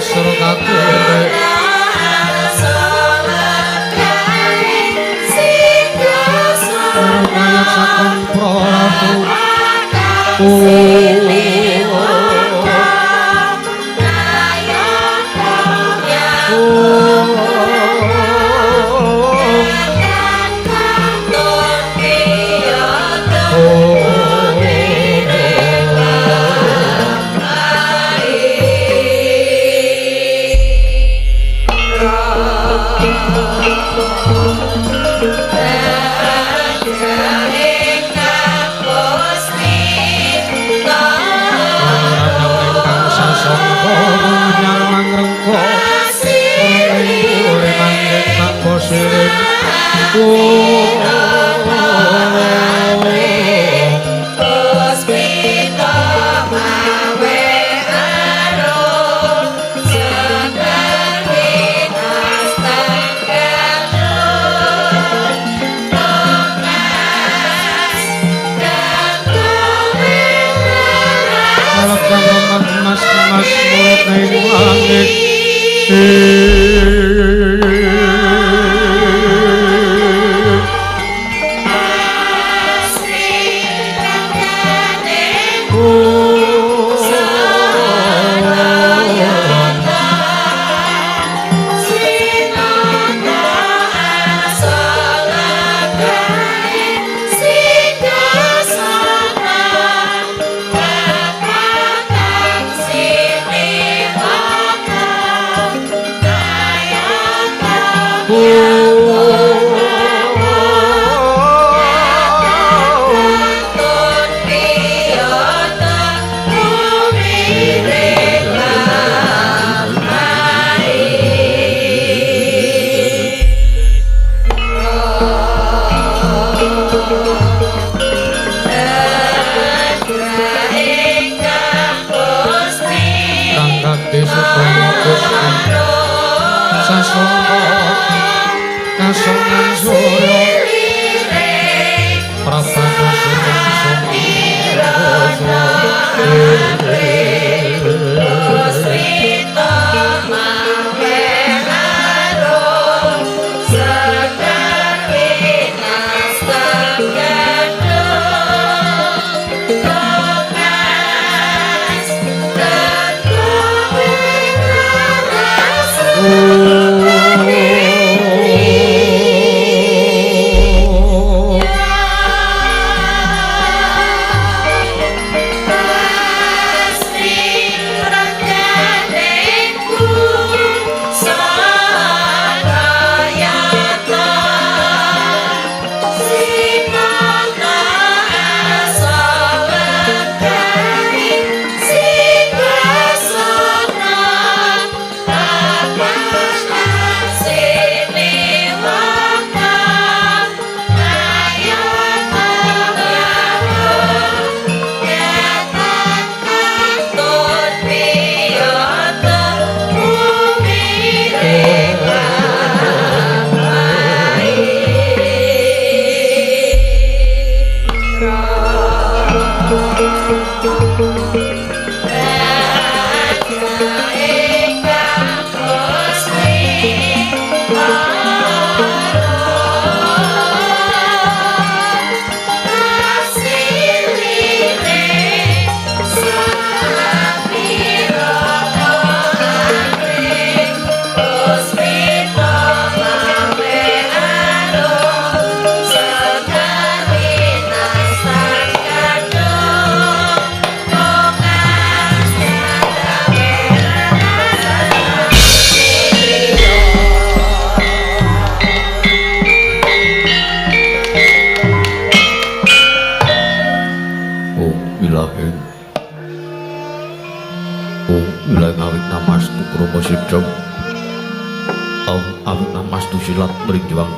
Sura kakene kaya sakon pratu.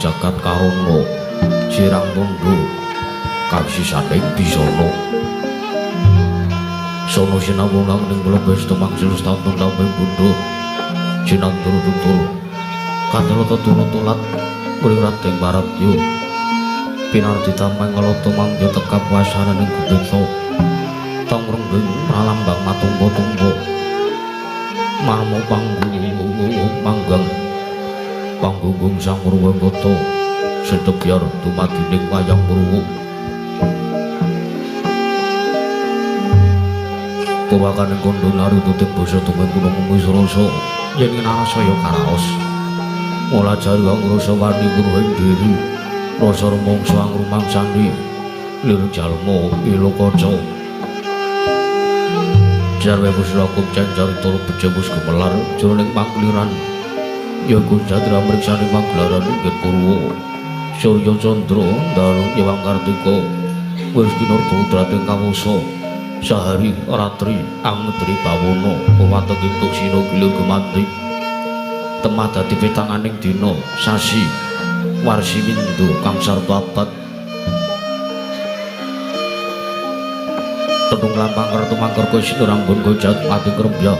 Jagat karana sirang tondo kawisisaning bisana sono sinawung ning mlebes tumang silus taun tamping bundho sinantur tutur kandela tetuna tulat muring radeng paradya pinardi tameng ngelata mangga tekap wasana ning gubetsa tong renggeng pralambang matungpa-tungpa Marmo panggung manggang panggunggung sang Purwakata setebyar dumadining wayang Purwa. Purwakaning kandha narututing basa tumeng gunung Misrasa yen nginarasa ya karaos. Mula jari angrasa wani puruhing diri rasa rumangsa angrumangsani lir jalma ila kaca. Jarwe pusaka cencar tur bejebus gemelar jroning pangliran ya Gujatra mriksani pagelaran inggih Purwa. Surya Candra dalu Hyang Kartika wis kinarta udrating kawasa sahari ratri angedri bawana watek entuk sina gila gumanti temah dadi petanganing dina sasi warsi windu kang sarta abad tenung lampang kertu mangkerka sinurambun gojat mati krembya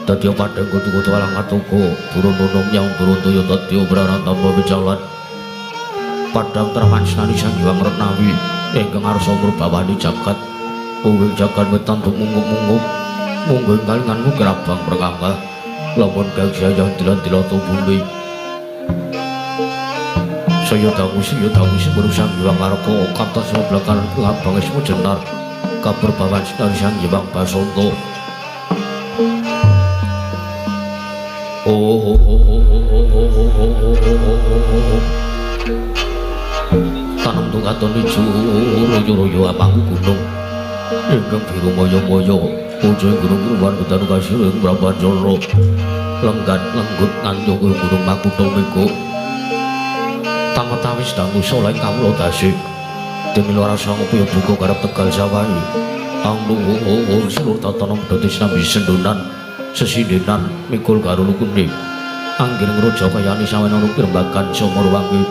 dadi padhang kutu-kutu alang atoko burun nunung yang burun toya dadi obraran tanpa wicalan padhang trawansnani Sang Hyang Retnawi ingkang arsa murbawani jagat uwing jagat wetan tumungup-mungup mungguh kalinganmu kerabang perkangkah lamun gagsaya dilan-dilata bumi saya dangu semeru Sang Hyang Arka katas blakaran ngabang ismu jenar kaperbawan sinari Sang Hyang Basanta. Oh tanem tungkaton ijo royo-royo apangku gunung ingkang biru moyo-moyo pucuk gunung Kurban ketanu kasir ing Brahmanjana lenggan lenggut nganjuk gunung Makutha Mega tametawis dangu saleh kawula dasi dene rasa ngopo ya buka garap Tegal sawahi angluhur seluruh tatanan dadi sinambi sendonan sesindenan mikul karo lukune anggir ngrojo kayane sawena rembagan sumurwangi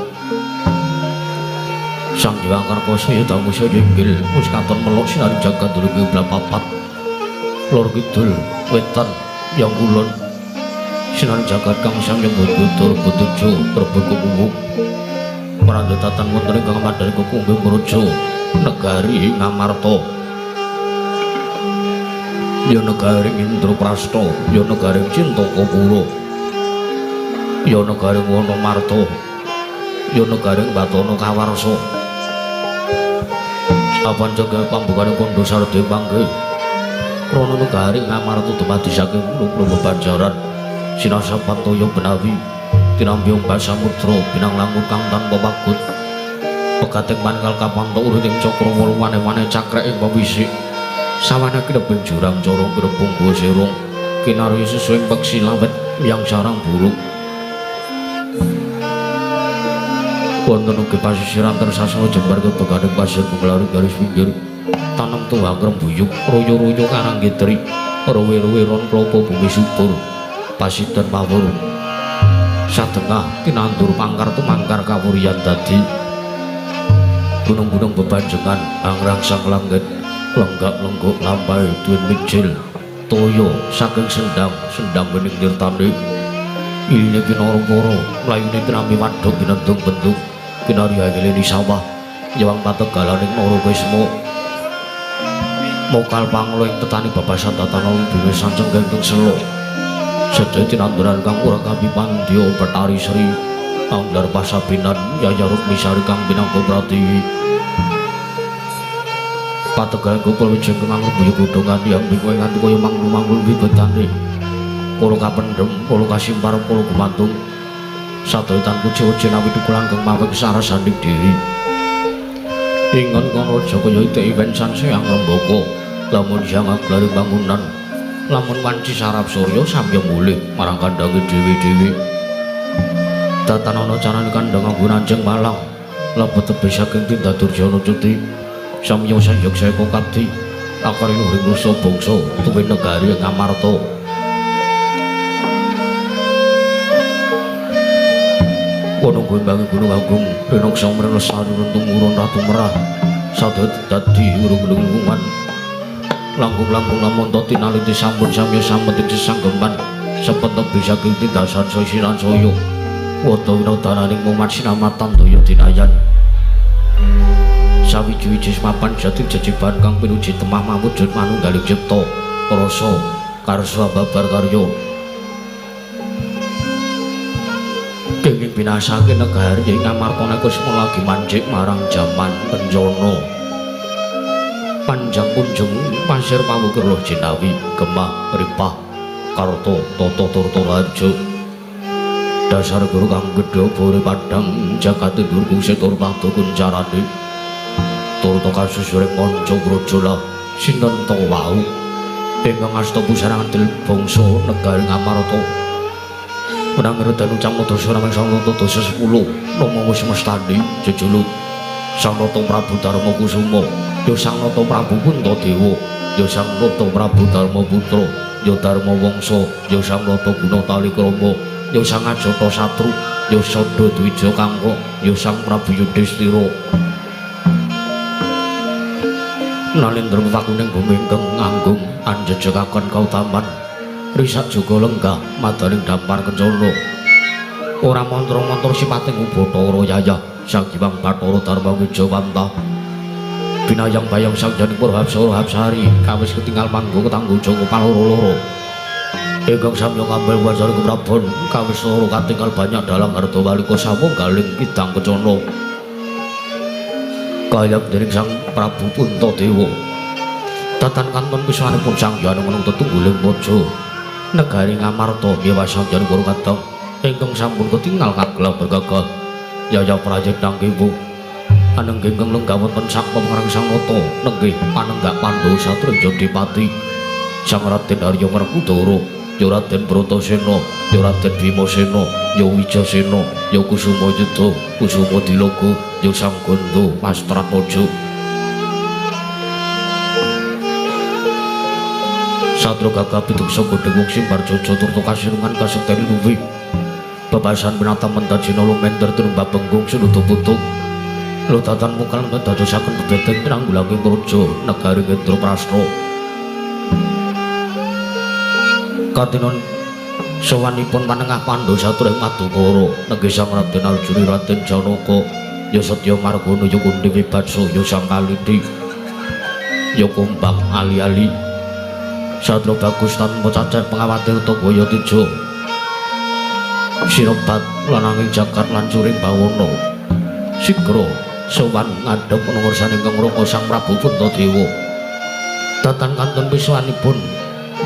Sang Hyang Karka saya dangu saya inggil wis katon melok sinari jagat durung papat lor kidul wetan yang kulon sinari jagat kang samya butur butujo rebut kuwu marandhetatan wonten ing kang madhani kukunggih Praja negari Ngamarta ya negari Indraprasta ya negari Cintakapura ya negari Wanamarta ya negari Batana Kawarsa apan jaga pambukane kandha sarde panggih krana negari Ngamarta dumadi saking gunung Banjaran sinasapan toya benawi tinampi ombak samudra binang langun kang tanpa pagut pegating mangal kapanto urip ing cakrawala wane-wane cakrek ing pewisik sawana kinebing jurang corong kinebung guwa serong kinarya sesuing peksi lawet yang sarang burung wonten ugi pasisiran tersasana jembar kebeganing pasir gumelari garis pinggir tanem tuwa krembuyuk royo-royo karang gitri rowe-rowe ron klopo bumi subur pasidan mawur satengah tinandur pangkar tumangkar kawuryan dadi gunung-gunung bebanjengan angrangsang langgit lenggak-lenggok lampai duwin mijil toya saking sendang sendang wening nirtane iline kinara-kara mlayune tinampi wadhuk ginendung bentuk kinarya ngeleni sawah nyewang pategalaning Narakesma mokal panglo ing tetani babasan tatana wibiwe sancenggang ing selo sedaya tinanduran kang ora kapipandya Betari Sri Anggar Pasabinan Yaya Rukmisari kang pinangka pratiwi pategahan kupul wijing kang ngrebuyuk godhongan yang kowe nganti kaya manglu-manglu wibetane polo kapendhem polo kasimpar polo gumantung sadaya tan puji nawi tukulan kang mawek sarasaning diri ingon kono raja kaya itik iwen sansaya ngrembaka lamun siang aglari bangunan lamun wanci sarap surya samya mulih marang kandhange dhewe-dhewe tatanana carane kandhang anggo nanjeng malang lebet tebih saking tindak Durjana cuti samya sayuk seka kadhi akare luhing nusa bangsa tuwin negari Ngamarta. Wono gombangi Gunung Agung rinaksa mrena sarurun tumurun ratu merah sadaya dadi urung-urungan langkung-langkung lamun to tinaliti sampun samya samet ing sesanggeman sepet tebih saking tindasan saya saya wada winodananing mumat sinamatan daya dinayan sawiji-wiji mapan jati jejiban kang pinuji temah mamujud manunggaling cipta rasa Karsa babar karya kenging binasake negari ing Ngamarta neka lagi mancik marang jaman kencana. Panjang kunjung pasir pawukir loh jinawi gemah ripah karta tata turta raja dasar guru kang gedhe bore padhang jagat durung setur padu kuncarane turta kasusure manca braja lah sinten ta wau ingkang asta pusana ngandel bangsa negari Ngamarta menang redanu camodasa rameng sang nata dasa 10 nama wis mestani jejuluk Sang Nata Prabu Darma Kusuma ya Sang Nata Prabu Puntadewa ya Sang Nata Prabu Darma Putra ya Darma Wangsa ya Sang Nata Guna Talikrama ya Sang Ajata Satru ya Sada Dwija Kangka ya Sang Prabu Yudhistira. Nalendra pakuning bumi ingkang nganggung anjejekaken kautaman risak juga lenggah madaning dampar kencana ora mantra-mantra sipating Ubathara yayah Sang Hyang Bathara Darma Wijawanta binayang bayang sang janing Purhapsara Hapsari kawis ketinggal manggo ketanggo joko paloro-loro ingkang samya ngambil wajar keprabon kawis loro katinggal banyak dalang harta walika samung galing kidang kencana kayap dening Sang Prabu Puntadewa. Datan kantun pisanipun Sang Hyang menung tetungguling praja negari Ngamarta miwah Sang Hyang Guru Kadang ingkang sampun ketingal kagelar bergagah yaya prajeng kiwu anenggih ingkang lenggah wonten sak pemerang Sang Nata nenggih panenggak Pandhawa Satria Jodipati Sang Raden Arya Werkudara ya Raden Bratasena ya Raden Bimasena ya Wijasena ya Kusuma Yuda Kusuma Dilogo ya Sang Gandha Mastratmaja. Satria gagah pideksa godheng wong simbar jaja turta kasinungan kasekten luwih bebasan pinata mentajina lumender tinembah benggung sinuda putuk lodatan mukal dadosaken bebeteng nanggulangi praja negari Indraprastha. Katinon sowanipun panengah Pandhawa Satria Madukara nenggih Sang Raden Arjuna Raden Janaka ya Setya Margana ya Kunthi Wibaksa ya Sang Kaliti ya Kumbang Ali-ali Satria bagus tanpa cacat pengawatir Togaya Teja sirebat lananging jagat lan curing bawana sigra sowan ngadhep ngrasane ingkang raka Sang Prabu Puntadewa. Datan kantun pisanipun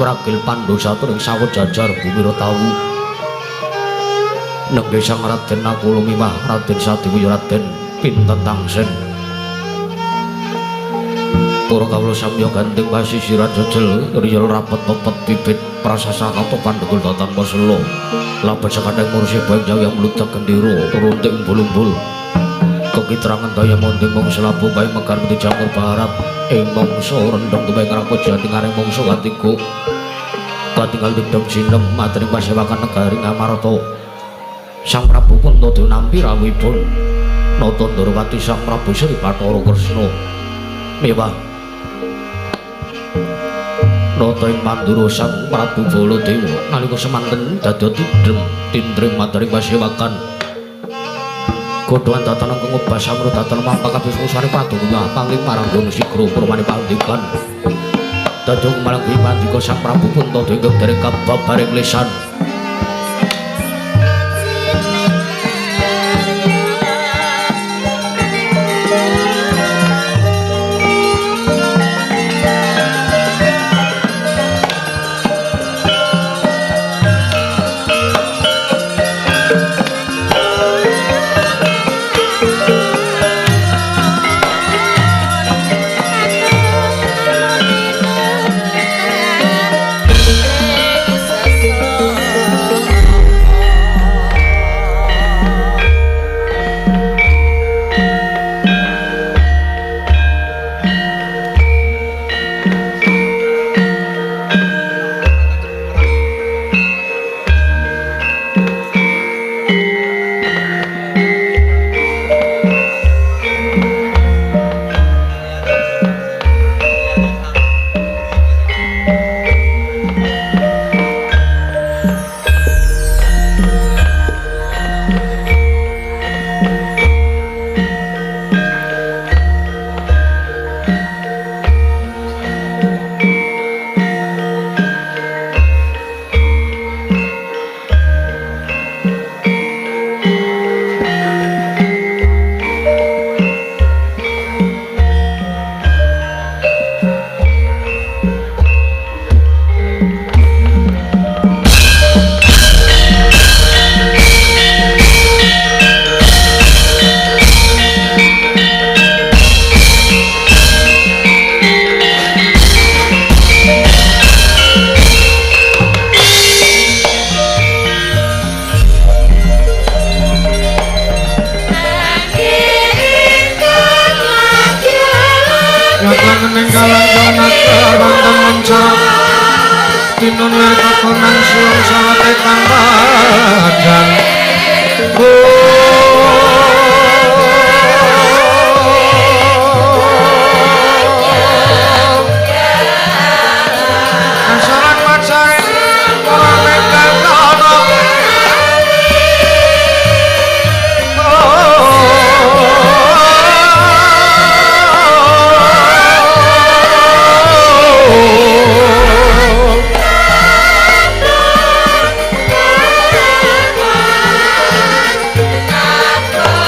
wragil Pandhawa Satria ing sawet jajar bumi Ratawu nenggih Sang Raden Nakula miwah Raden Sadewa ya Raden Pinten Tangsen. Para kawula samya gandeng pasisiran jejel riyel rapet pepet bibit prasasa kata pandegul datan pasela labet sekadang mursi baik jauh yang mludak gendera runtik umbul-umbul kekitrangan daya monding mangsa labuh bae mekar putih jamur barat ing mangsa rendheng tumeng rapo jati ngareng mangsa katiga katinggal didem sinem matring pasewakan negari Ngamarta. Sang Prabu Puntadewa nampi rawuhipun Nata Ndorowati Sang Prabu Sri Bathara Kresna miwah nata ing Mandura Sang Prabu Baladewa nalika semanten dadi tidrem tindrem matring pasewakan godhoan datan ingkang ngobah samra datan mampak kabeh usane padunga pangling maranggono sigra purwane pandikan dadi marang pandika Sang Prabu Puntadewa ingkang dereng kababaring lesan. Sasa.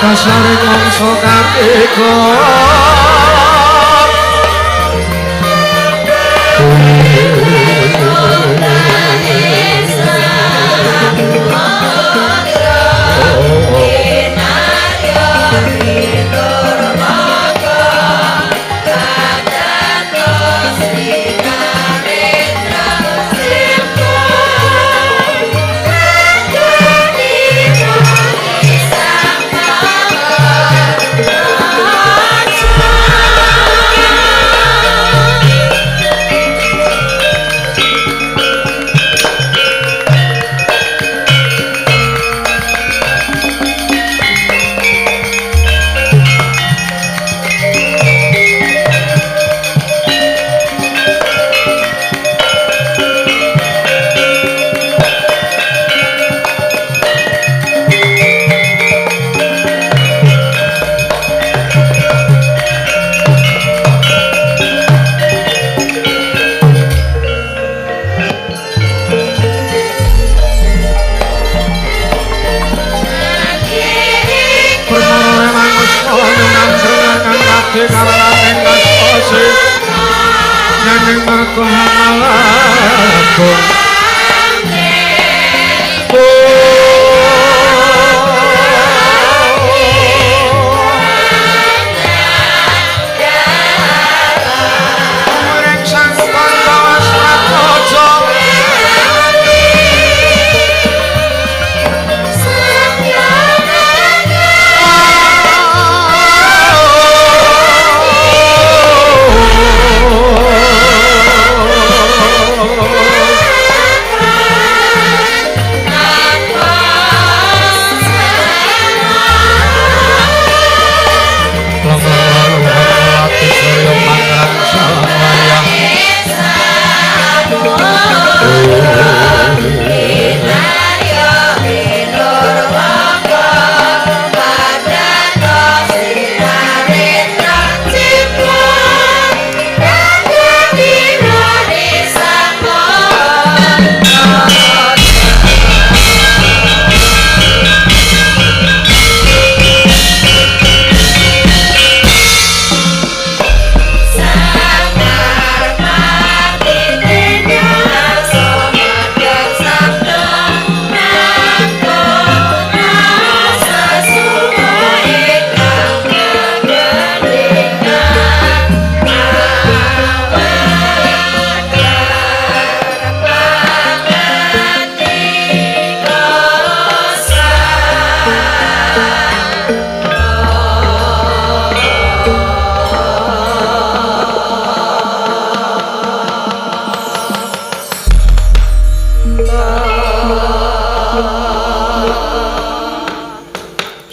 Kasaring mangsa katiga.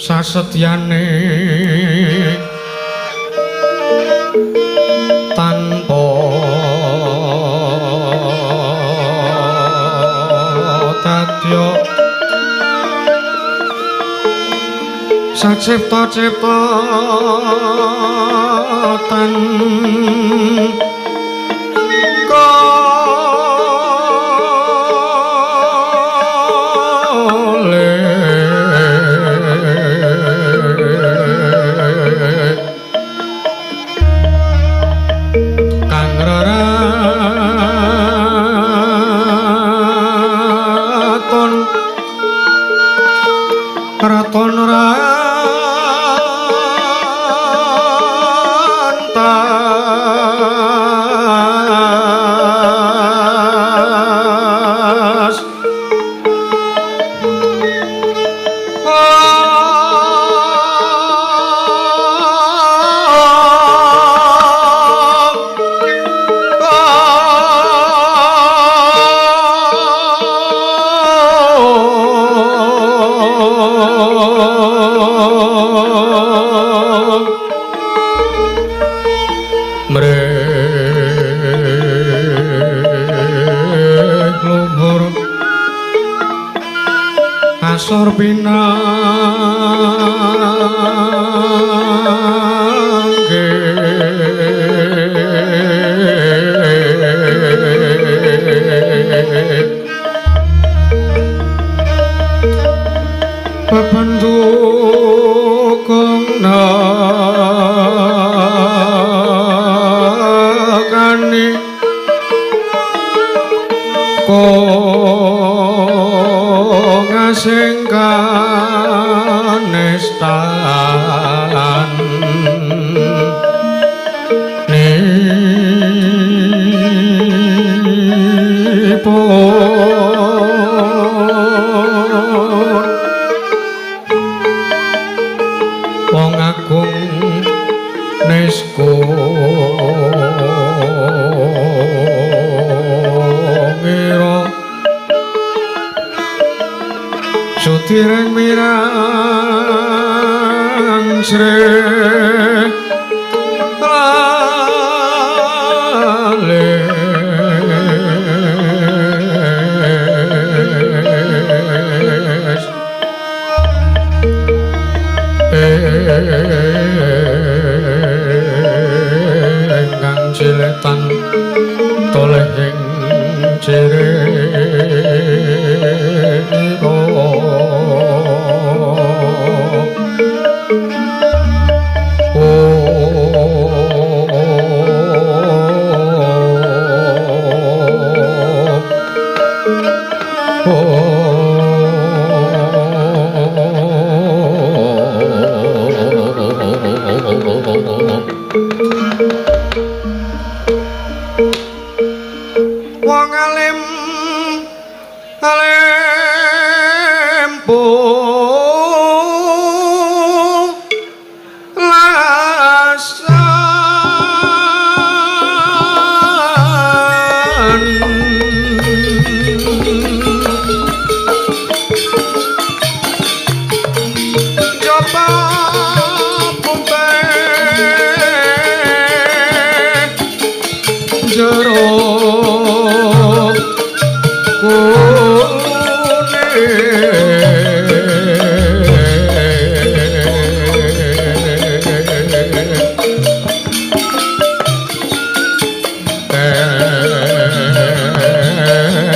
Sasetyane tanpa tadya sacipta-cipta tan asor pinangge pependuka Sing kanestan nipun wong agung nisko ngira sutireng mirang sre lale ingkang ciletan toleh ing jere. Wong alim alim pulasan jaba putih jero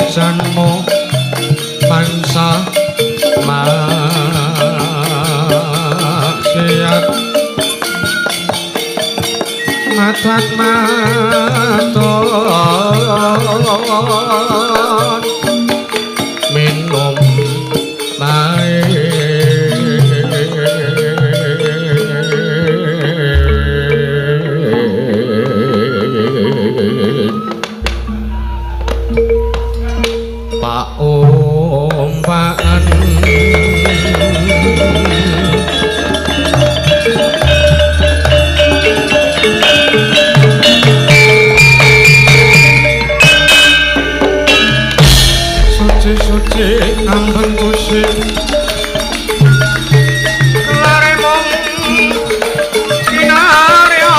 sanmo mansa maksiat matat maton minum Pak Ompaan suci-suci amben kusi lare mung sinarya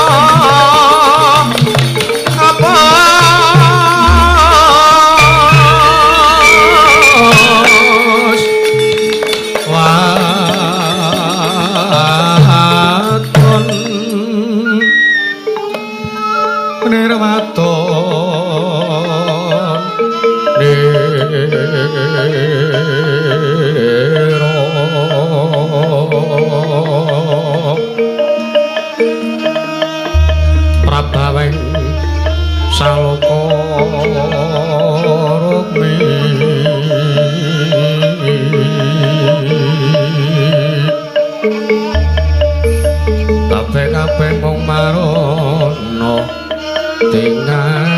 apa waton nirwaton nira prabaweng saloka rukmi kabeh-kabeh mung marono tingalira.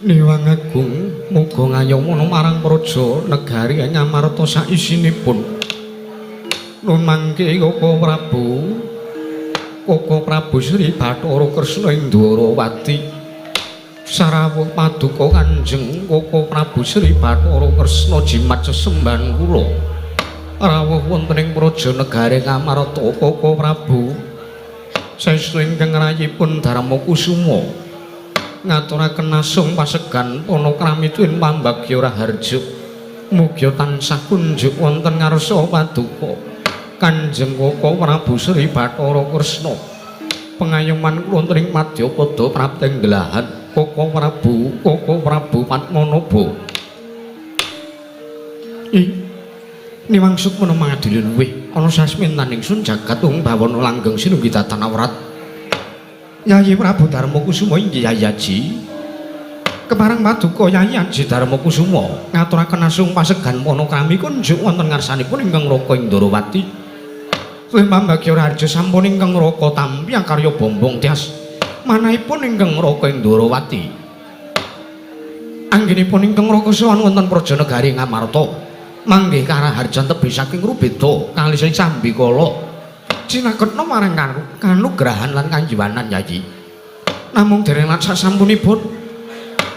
Niwang Agung muga ngayomana marang praja negari Ngamarta saisinipun. Nun mangke Koko Prabu, Koko Prabu Sri Bathara Kresna Indrawati sarawuh paduka Kanjeng Koko Prabu Sri Bathara Kresna jimat sesembahan kula rawuh wonten ing praja negari Ngamarta. Koko Prabu saestu ingkang rayipun Darma Kusuma ngaturaken asung pasegan panakrami tuwin pambagya raharja. Mugia tansah kunjuk wonten ngarsa paduka Kanjeng Koko Prabu Sri Bathara Kresna. Pengayoman kula wonten ing madyapada prapting gelahan Koko Prabu, Koko Prabu Padmanaba. Ing niwang sukmana mangadili luwih ana sasmintan ingsun jagat wong bawana langgeng sinunggi datan awrat. Yayi Prabu Darma Kusuma inggih Yayi Aji. Kepareng paduka Yayi Aji Darma Kusuma ngaturaken asung pasegan panakami kunjuk wonten ngarsanipun ingkang Raka ing Ndorowati. Luwih pambagya raharja sampun ingkang Raka tampi akarya bombong tias manahipun ingkang Raka ing Ndorowati. Anggenipun ingkang Raka sowan wonten praja negari Ngamarta. Manggih karaharjan tebih saking rubeda kalih sambikala cinaketna marang kanugrahan lan kanjiwanan Yayi. Namung dereng lan sasampunipun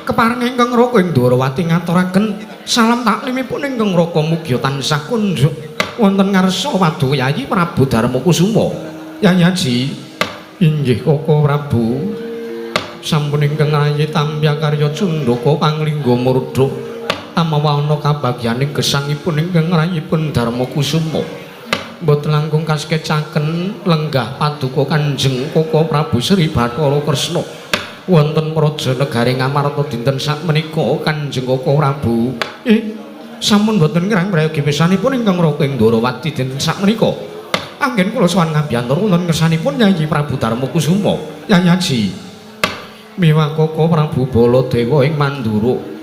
kepareng ingkang Raka ing Ndorowati ngaturaken salam taklimipun ingkang Raka mugia tansah kunjuk wonten ngarsa paduka Yayi Prabu Darma Kusuma. Yayi Aji inggih Koko Prabu sampun ingkang rayi tampi akarya cundaka panglingga murda amawana kabagyaning gesangipun ingkang rayipun Darma Kusuma. Mboten langkung kaskecaken lenggah paduka Kanjeng Koko Prabu Sri Bathara Kresna wonten praja negari Ngamarta dinten sakmenika Kanjeng Koko Prabu. Sampun mboten kirang prayogi pisanipun ingkang Raka ing Ndorowati dinten sakmenika. Anggen kula sowan ngabiyantara wonten ngersanipun Yayi Prabu Darma Kusuma. Yayi Aji miwah Koko Prabu Baladewa ing Mandura.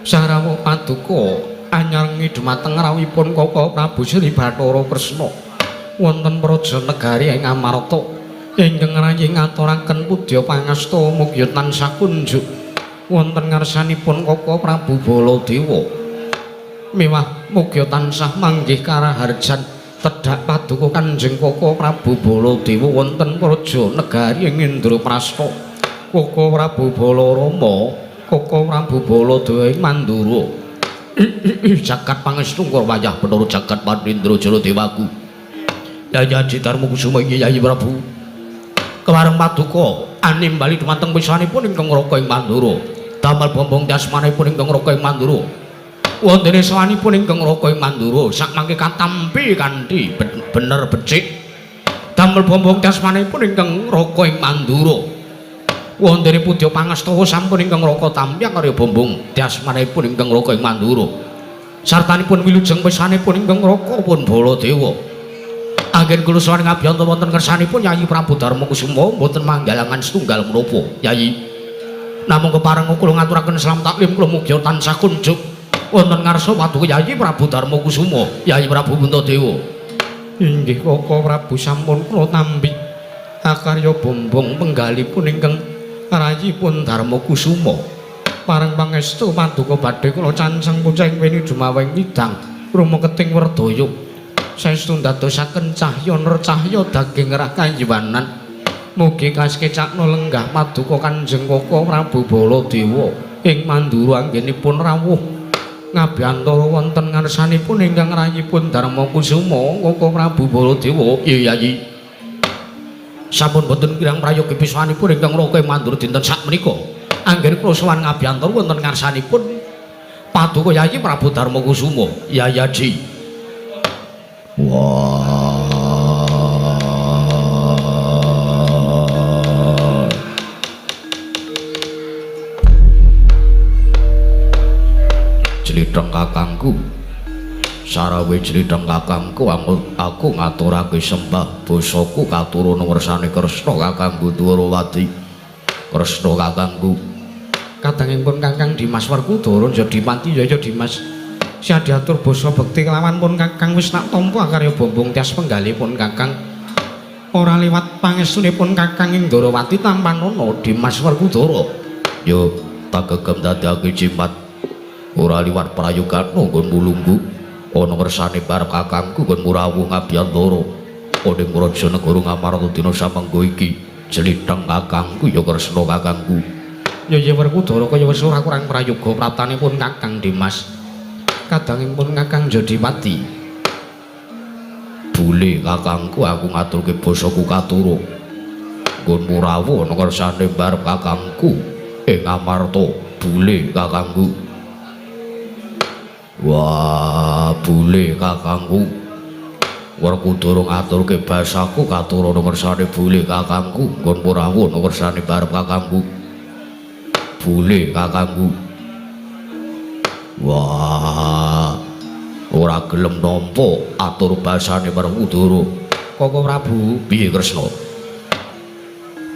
Sarawuh paduka anyarengi dumateng rawuhipun Koko Prabu Sri Bathara Kresna wonten praja negari ing Amarta ingkang rayi ngaturaken pudya pangasta mugia tansah kunjuk wonten ngarsanipun Koko Prabu Baladewa. Miwah mugia tansah manggih karaharjan tedhak paduka Kanjeng Koko Prabu Baladewa wonten praja negari ing Indraprasta. Koko Prabu Balarama, Koko Prabu Baladewa ing Mandura. Jagat pangestu wayah Bathara jagat Pandindra Jala Dewaku. Yayi Aji Darma Kusuma inggih Yayi Prabu. Kepareng paduka animbali dumateng pisanipun ingkang Raka ing Mandura. Damel bombong dasmanipun ingkang Raka ing Mandura. Wontene sawanipun ingkang Raka ing Mandura sakmangke katampi kanthi bener becik. Damel bombong dasmanipun ingkang Raka ing Mandura. Wontene pudya pangastawa sampun ingkang Raka tampi karya bombong dasmanipun ingkang Raka ing Mandura. Sartanipun wilujeng pisanipun ingkang Raka pun Baladewa. Anggen kula sowan ngabiyanta wonten kersanipun Yayi Prabu Darma Kusuma mboten manggalangan setunggal menapa Yayi. Namung kepareng kula ngaturaken salam taklim kula mugia tansah kunjuk wonten ngarsa paduka Yayi Prabu Darma Kusuma, Yayi Prabu Puntadewa. Inggih Koko Prabu sampun kula tampi akarya bombong penggalipun ingkang rayipun Darma Kusuma. Pareng pangestu paduka badhe kula cancang puceng weni jumaweng widang ruma keting werdaya. Saestu ndadosaken cahya nercahya daging rah kayiwanan. Mugi kaskecakna lenggah paduka Kanjeng Koko Prabu Baladewa ing Mandura anggenipun rawuh ngabiyantara wonten ngarsanipun ingkang rayipun Darma Kusuma Koko Prabu Baladewa. Iya Yayi. Sampun boten kirang prayogi pisanipun ingkang Raka ing Mandura dinten sakmenika. Anggen kula sowan ngabiyantara wonten ngarsanipun paduka Yayi Prabu Darma Kusuma. Yayi Aji. Wah. Jlitheng kakangku. Sarawe jlitheng kakangku aku ngaturake sembah basaku katurana ngersane Kresna kakangku Dwarawati. Kresna kakangku. Kadangipun Kakang Dimas Werkudara Jodipati ya ya Dimas. Siadiatur basa bekti kelawan pun Kakang wis nak tampa karya bombong tias penggalipun Kakang. Ora liwat pangestunipun Kakang ing Ndorowati tampanana Dimas Werkudara. Yo tak gegem dadake jimat. Ora liwat prayogana nggonmu lungguh. Ana ngersane barep kakangku nggonmu rawuh ngabiyantara. Ana ing praja negara Ngamarta dina samengga iki. Jlitheng kakangku ya Kresna kakangku. Ya ya Werkudara kaya wis ora kurang prayoga praptanipun Kakang Dimas. Kadangipun Kakang Jodipati. Bule kakangku aku ngaturke basaku katuro. Nggonmu rawuh ana kersane barep kakangku ing Ngamarta. Bule kakangku. Wah, bule kakangku. Werkudara ngaturke basaku katurana ngersane bule kakangku, nggon rawuh ngersane barep kakangku. Bule kakangku. Wah, ora gelem nampa atur basane Werkudara. Koko Prabu, piye Kresna?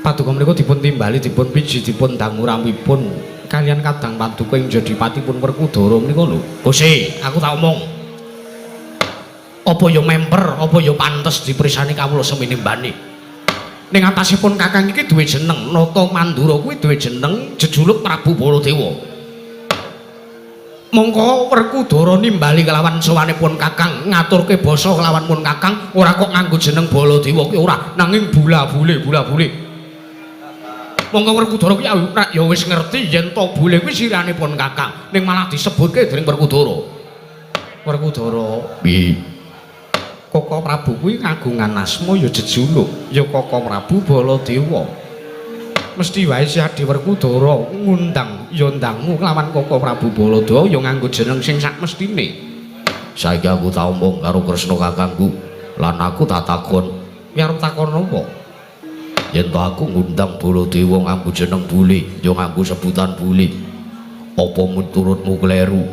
Paduka menika dipun timbali, dipun piji, dipun dangu rawuhipun kaliyan kadang paduka ing jodipatipun Werkudara menika lho. Gusti, aku tak omong. Apa ya memper, apa ya pantes diperisani kawula semene mbane. Ning atasipun kakang iki duwe jeneng Nata Mandura kuwi duwe jeneng jejuluk Prabu Baladewa. Mongko Werkudara nimbali kelawan sowanipun kakang, ngaturke basa kelawan pun kakang, ora kok nganggo jeneng Baladewa kuwi ora, nanging bula-bule, bula-bule. Mongko Werkudara kuwi ya wis ngerti yen to bule kuwi siranipun kakang, ning malah disebutke dening Werkudara. Werkudara piye? Koko Prabu kuwi kagungan asma ya jejuluk, ya Koko Prabu Baladewa. Mesti wae si Adi Werkudara ngundang ya ndangu kelawan Koko Prabu Baladewa ya nganggo jeneng sing sak mestine. Saiki aku tak omong karo Kresna kakangku lan aku tak takon. Ya arep takon apa? Yen to aku ngundang Baladewa nganggo jeneng bule, ya nganggo sebutan bule. Apa miturutmu kleru?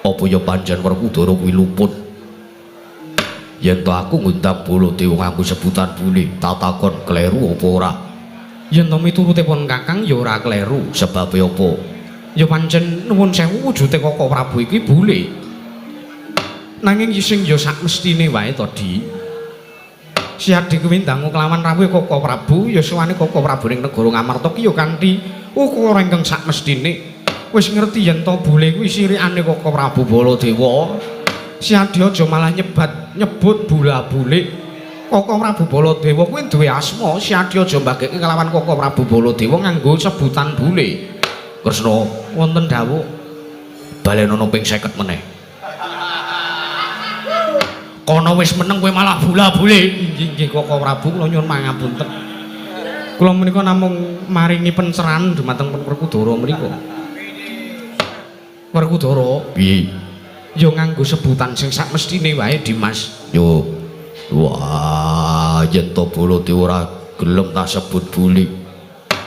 Apa ya pancen Werkudara kuwi luput? Yen to aku ngundang Baladewa nganggo sebutan bule, tak takon kleru apa ora? Yen to miturute pun kakang ya ora kleru. Sebabe apa? Ya pancen nuwun sewu wujude Koko Prabu iki bule. Nanging sing ya sak mestine wae to, Di. Si Adi kuwi ndangu kelawan rawuhe Koko Prabu, ya sowane Koko Prabu ning negara Ngamarta ki ya kanthi ukara ingkang sak mestine. Wis ngerti yen to bule kuwi sirikane Koko Prabu Baladewa. Si Adi aja malah nyebut bula-bule. Koko Prabu Baladewa kuwi duwe asma, si Adi aja mbageke kelawan Koko Prabu Baladewa nganggo sebutan bule. Kresna, wonten dawuh balenono ping 50 meneh. Kono wis meneng kowe malah bula-bule. Inggih nggih Koko Prabu, kula nyuwun pangapunten. Kula menika namung maringi pencerahan dumateng Werkudara menika. Werkudara piye? Ya nganggo sebutan sing sak mestine wae, Dimas. Yo. Wah, yen to Baladewa ora gelem tak sebut bule.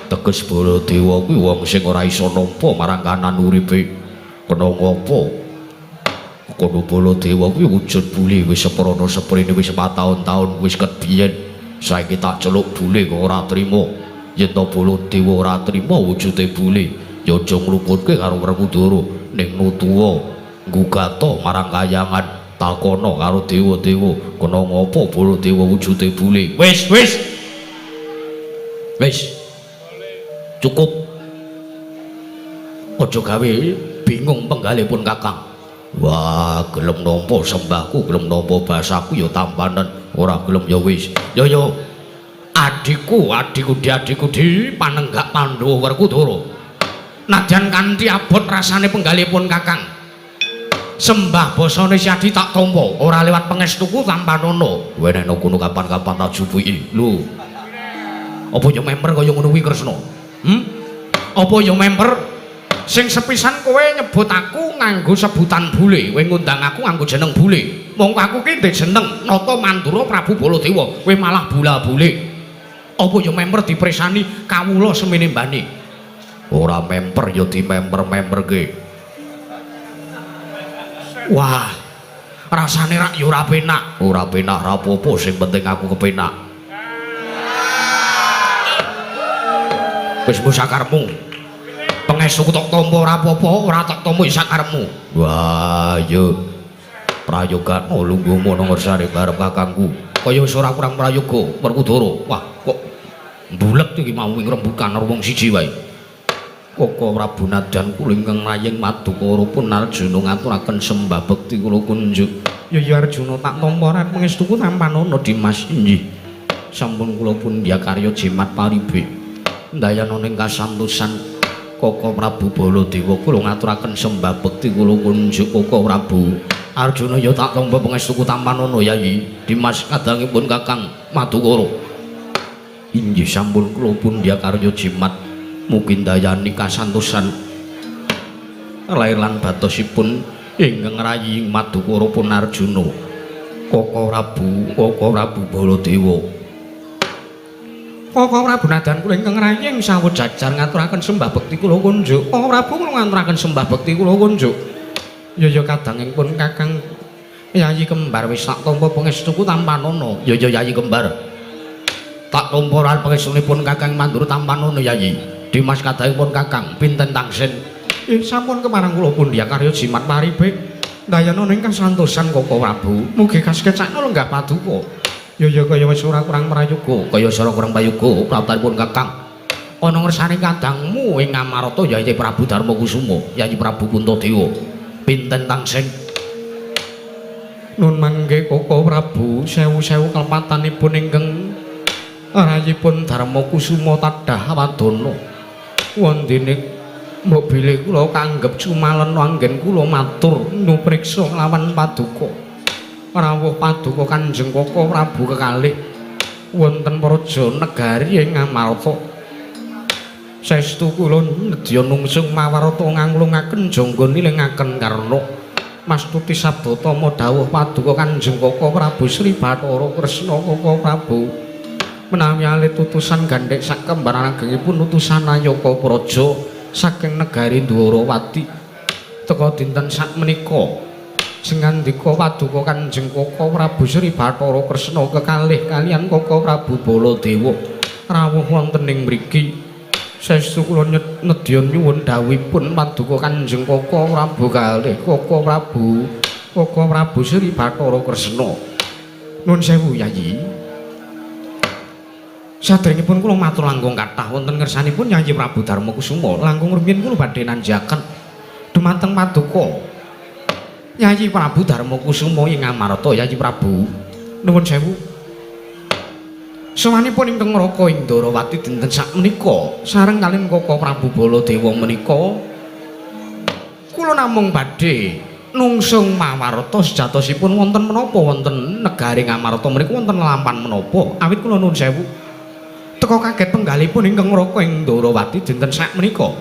Teges Baladewa kuwi wong sing ora iso nampa marang kanan uripe. Kena ngopo? Kono Baladewa kuwi wujud bule wis seprana seprene wis pataun-taun wis ket biyen. Saiki tak celuk bule kok ora trima. Yen to Baladewa ora trima wujude bule, ya aja ngluputke karo Werkudara ning nutuwa nggugata marang kayangan, takono karo dewa-dewa, kena ngopo Baladewa wujude bule. Wis, wis. Wis. Cukup. Aja gawe bingung penggalipun kakang. Wah, gelem nampa sembahku, gelem nampa basaku ya tampanen, ora gelem ya wis. Ya ya. Adikku, adikku, adikku di panenggak Pandhawa Werkudara. Nadyan kanthi abot rasane penggalipun kakang. Sembah basane si Adi tak tampa, ora lewat pangestuku tampanono. Wenehno kono kapan-kapan tak jupuki. Lho. Apa ya memper kaya ngono kuwi Kresna? Apa ya memper? Sing sepisan kowe nyebut aku nganggo sebutan bule, kowe ngundang aku nganggo jeneng bule. Mongko aku ki ndek jeneng Nata Mandura Prabu Baladewa, kowe malah bula-bule. Apa ya memper dipresani kawula semene mbane? Ora memper ya dimemper-memperke. Wah, rasane rak ya ora penak. Ora penak ra apa-apa, sing penting aku kepenak. Wis mung sakarepmu. Pangestuku tak tampa ora apa-apa, ora tak tampa ya sakarepmu. Wah, iya. Prayogane lungguhmu nang ngersane barep kakangku. Kaya wis ora kurang prayoga, Werkudara. Wah, kok mbulet iki mau ing rembukan karo wong siji wae. Koko Prabu nadyan kula ingkang rayeng madukara pun Arjuna ngaturaken sembah bekti kula kunjuk. Ya ya Arjuna tak tampa ora pangestuku tampanono Dimas. Inggih. Sampun kula pun karya jimat paribe. Ndayana ning kasantosan Koko Prabu Baladewa kula ngaturaken sembah bekti kula kunjuk Koko Prabu. Arjuna ya tak tampa pangestuku tampanono Yayi. Dimas kadangipun Kakang Madukara. Inggih sampun kula pun karya jimat. Mugi ndayani kasantosan lair lan batosipun Ingkang rayi Madukara pun Arjuna. Koko Prabu, Koko Prabu Baladewa. Koko Prabu nadan kula ingkang rayi sawut jajar ngaturaken sembah bekti kula kunjuk. Koko Prabu kula ngaturaken sembah bekti kula kunjuk. Ya ya kadangipun Kakang Yayi Kembar wis tak tampa pangestuku tampanana. Ya ya Yayi Kembar. Tak tampa lan pangestunipun Kakang Mandura tampanana Yayi. Dimas kadangipun Kakang pinten tangsen? Sampun kemarang kula pun karya jimat paribe. Dayana ingkang santosan Koko Prabu. Mugi kasekecakna lenggah paduka. Ya ya kaya wis ora kurang prayoga, kaya ora kurang prayoga praptanipun Kakang. Ana ngersane kadangmu ing Amarta Yayi Prabu Darma Kusuma, Yayi Prabu Puntadewa. Pinten tangsen? Nun mangke Koko Prabu sewu-sewu kalepatanipun ingkang rayipun Darma Kusuma tadah wadana. Wondene mbok bilih kula kanggep cumalena anggen kula matur nupriksa lawan paduka. Rawuh paduka Kanjeng Koko Prabu kekalih wonten praja negari ing Amarta. Saestu kula nedya nungsung mawarta nganglungaken jangga nilingaken karna mastuti sabda tama dawuh paduka Kanjeng Koko Prabu Sri Bathara Kresna Koko Prabu menawi alit utusan gandhek sakembaran agengipun utusan Nayaka Praja saking negari Dwarawati teka dinten sakmenika sengandika paduka Kanjeng Koko Prabu Sri Bathara Kresna kekalih kaliyan Koko Prabu Baladewa rawuh wonten ing mriki. Saestu kula nedya nyuwun dawuhipun paduka Kanjeng Koko Prabu kalih Koko Prabu Koko Prabu Sri Bathara Kresna. Nuwun sewu Yayi. Saderengipun kula matur langkung kathah wonten ngersanipun Yayi Prabu Darma Kusuma langkung rumiyin kula badhe nanjaken dumateng paduka Yayi Prabu Darma Kusuma ing Amarta. Yayi Prabu nuwun sewu. Sowanipun ingkang Raka ing Ndorowati dinten sakmenika sareng kaliyan Koko Prabu Baladewa menika kula namung badhe nungsung mawarta sejatosipun wonten menapa wonten negari Ngamarta menika wonten lampan menapa. Awit kula nuwun sewu teka kaget penggalipun ingkang Raka ing Ndorowati dinten sakmenika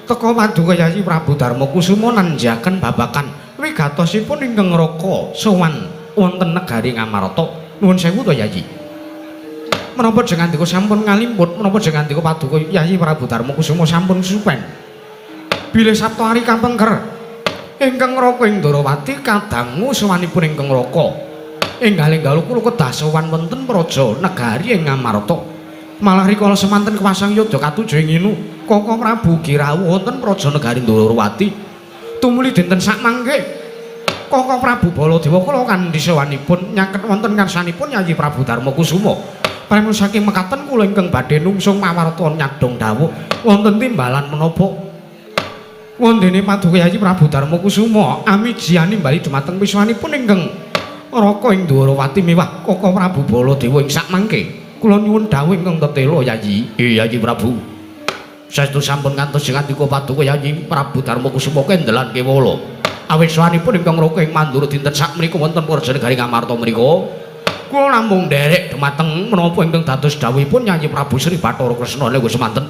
teka paduka Yayi Prabu Darma Kusuma nanjaken babakan wigatosipun ingkang Raka sowan wonten negari Ngamarta. Nuwun sewu to Yayi. Menapa jengandika sampun ngalimput, menapa jengandika paduka Yayi Prabu Darma Kusuma sampun supen. Bilih Sapta Ari kapengker ingkang Raka ing Ndorowati kadangu sowanipun ingkang Raka. Enggal-enggal kula kedah sowan wonten praja negari ing Ngamarta. Malah rikala semanten kewasang yudha katuju ing inu Koko Prabu girawuh wonten praja negari Ndorowati. Tumuli dinten sakmangke Koko Prabu Baladewa kula kandhi sowanipun nyaket wonten ngarsanipun Yayi Prabu Darma Kusuma. Pramila saking mekaten kula ingkang badhe nungsung mawarta nyadong dawuh wonten timbalan menapa wondene paduka Yayi Prabu Darma Kusuma amijiyani bali dumateng wiswanipun ingkang Raka ing Dwarawati miwah Koko Prabu Baladewa ing sakmangke. Kula nyuwun dawuh ingkang tetela Yayi. Yayi Prabu. Saestu sampun ngantos ngandika paduka Yayi Prabu Darma Kusuma kendelan kewala. Awit sowanipun ingkang Raka ing Mandura dinten sakmenika wonten praja negari Ngamarta menika kula namung nderek dumateng menapa ingkang dados dawuhipun Yayi Prabu Sri Bathara Kresna niku semanten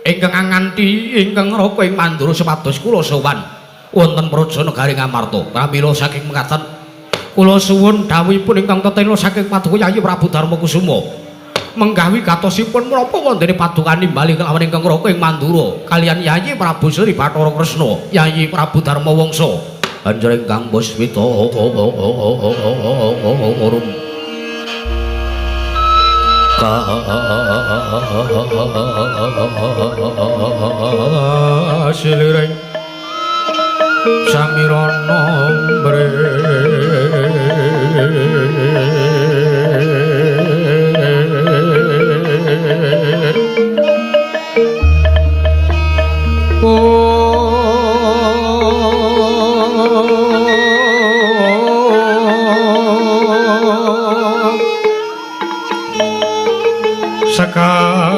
ingkang anganti ingkang Raka ing Mandura supados kula sowan wonten praja negari Ngamarta. Pramila saking mekaten kula suwun dawuhipun ingkang tetela saking paduka Yayi Prabu Darma Kusuma menggawi gatosipun menapa wontene paduka nimbali kelawan ingkang Raka ing Mandura kaliyan Yayi Prabu Sri Bathara Kresna Yayi Prabu Darma Wangsa. Anjring kang Puspita rum kasiliring samirana mbre Sekar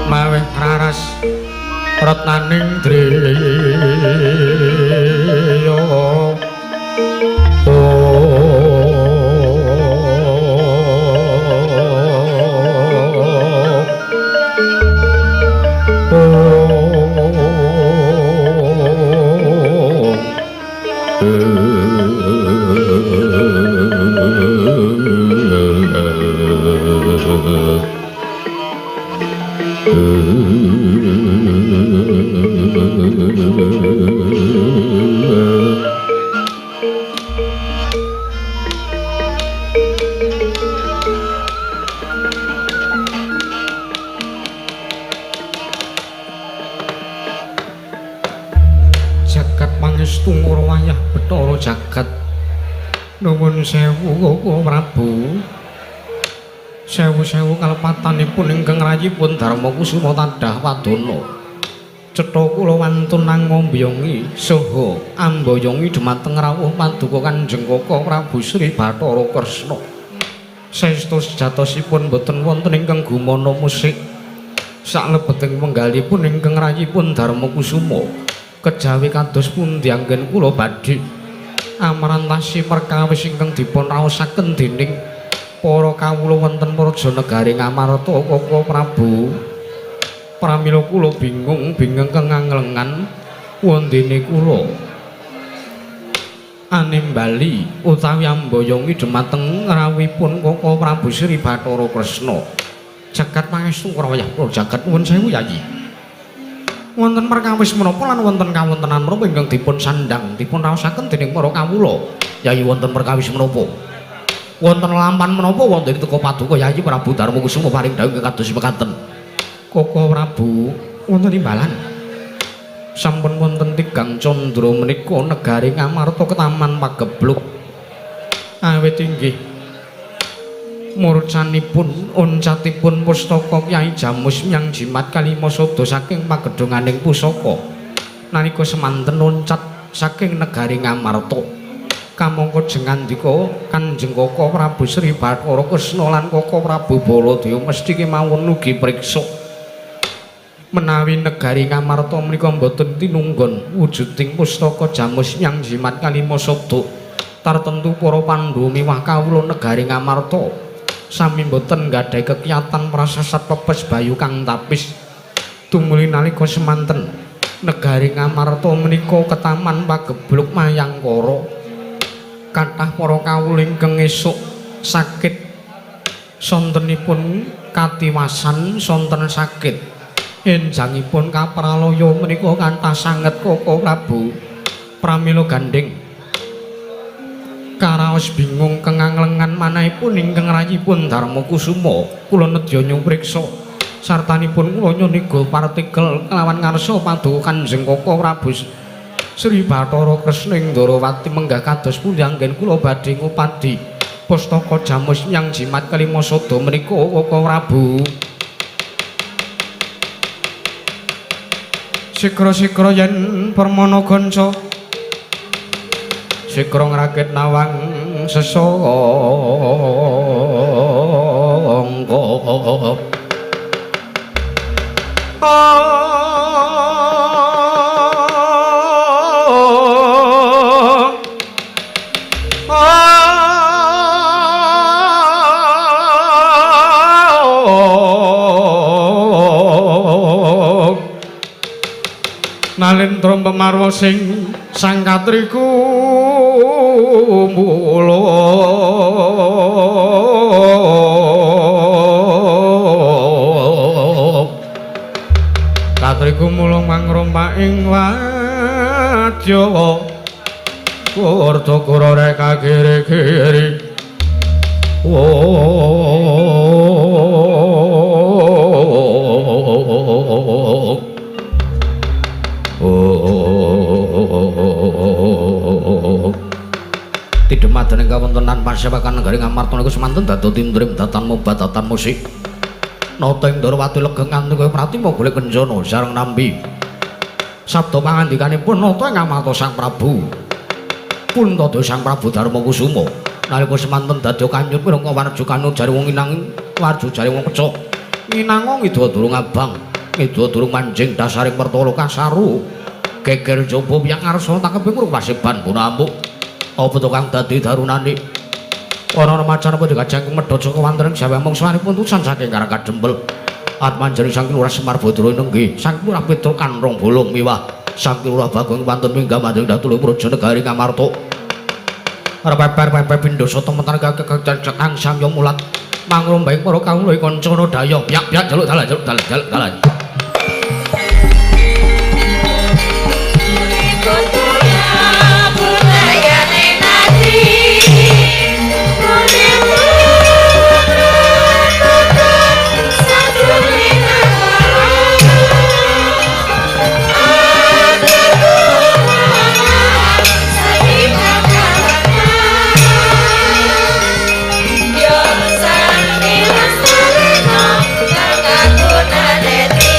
Maweh raras retnaning driya. Jagat pangestu wayah Bathara jagat. Nuwun sewu Koko Prabu. Sewu-sewu kalepatanipun ingkang rayipun Darma Kusuma tadah wadana. Cetha kula wantun nangombyongi saha amboyongi dhumateng rawuh paduka Kanjeng Koko Prabu Sri Bathara Kresna. Saestu sejatosipun boten wonten ingkang gumana musik saklebeting wenggalipun ingkang rayipun Darma Kusuma. Kejawi kados pundi anggen kula badhe amrantasi perkawis ingkang dipun raosaken dening para kawula wonten praja negari Ngamarta Koko Prabu. Pramila kula bingung bingung kenganglengan wondene kula animbali utawi amboyongi dhumateng rawuhipun Koko Prabu Sri Bathara Kresna. Jagat pangestu wayah kula jagat nuwun sewu Yayi. Wonten perkawis menapa lan wonten kawontenan menapa ingkang dipun sandhang dipun raosaken dening para kawula? Yayi wonten perkawis menapa? Wonten lampan menapa wonten teka paduka Yayi Prabu Darma Kusuma paring dawuh ingkang kados mekaten? Koko Prabu wonten imbalan. Sampun wonten tigang candra menika negari Ngamarta ketaman pagebluk. Awit inggih murcanipun oncatipun pustaka Kyai Jamus Myang Jimat kalima sada saking pagedhonganing pusaka. Nalika semanten loncat saking negari Ngamarta kamangka jengandika Kanjeng Koko Prabu Sri Bathara Kresna lan Koko Prabu Baladewa mesti kemawon ugi priksa menawi negari Ngamarta menika mboten tinunggon wujuding pustaka Jamus Myang Jimat kalima sada tartemtu para Pandhawa miwah kawula negari Ngamarta sami mboten nggadahi kekiyatan prasasat pepes bayu kang tapis. Tumuli nalika semanten negari Ngamarta menika ketaman pagebluk mayangkara. Kathah para kawula ingkang esuk sakit sontenipun katiwasan sonten sakit enjangipun kapralaya menika kathah sanget Koko Prabu. Pramila gandheng karaos bingung kenganglengan manahipun ingkang rayipun Darma Kusuma kula nedya nyupriksa sartanipun kula nyuniga partikel kelawan ngarsa paduka Kanjeng Koko Prabu Sri Bathara Kresna ing Ndorowati menggah kados pundi anggen kula badhe ngupadi pustaka Jamus Myang Jimat kalima sada menika Koko Prabu. Sikra-sikra yen permana gonco sikra ngrakit nawang sesangka. Nalendra pemarwa sing sang katriku mula katriku mula mangrompak ing wadya kurta kura reka kiri-kiri. Tidhemadan ing kawontenan pasewakan negari Ngamarta niku semanten dados tindrim datan mobat datan musik. Nata ing Ndorowati legeng nganti kaya pratima golek kencana sareng nampi. Sabda pangandikanipun nata ing Ngamarta Sang Prabu. Puntada Sang Prabu Darma Kusuma. Nalika semanten dadi kanyut minangka warja kanut jare wong inang warja jare wong pecok. Minanga ngida durung abang, ngida durung manjing dasaring pertala kasaru. Geger jaba piyang arsa takeping urung paseban punamuk. Apa to kang dadi darunane? Ana macan apa dikajeng medhot saka wonten ing Jawa mungsuhanipun tusan saking Karang Kadempel. Atmanjari Sang Lurah Semar Badra nenggih, Sang Lurah Petruk Kanrong Bolong miwah Sang Lurah Bagong wonten minggah madheng datulung Praja Negari Ngamarta. Repeper-pepe pindha sata mentan kang samya mulat mangrombaing para kawula kancana daya. Yak-yak jaluk dalan jaluk dalan jaluk dalan. Yo sang nilas tarana kang kagunane.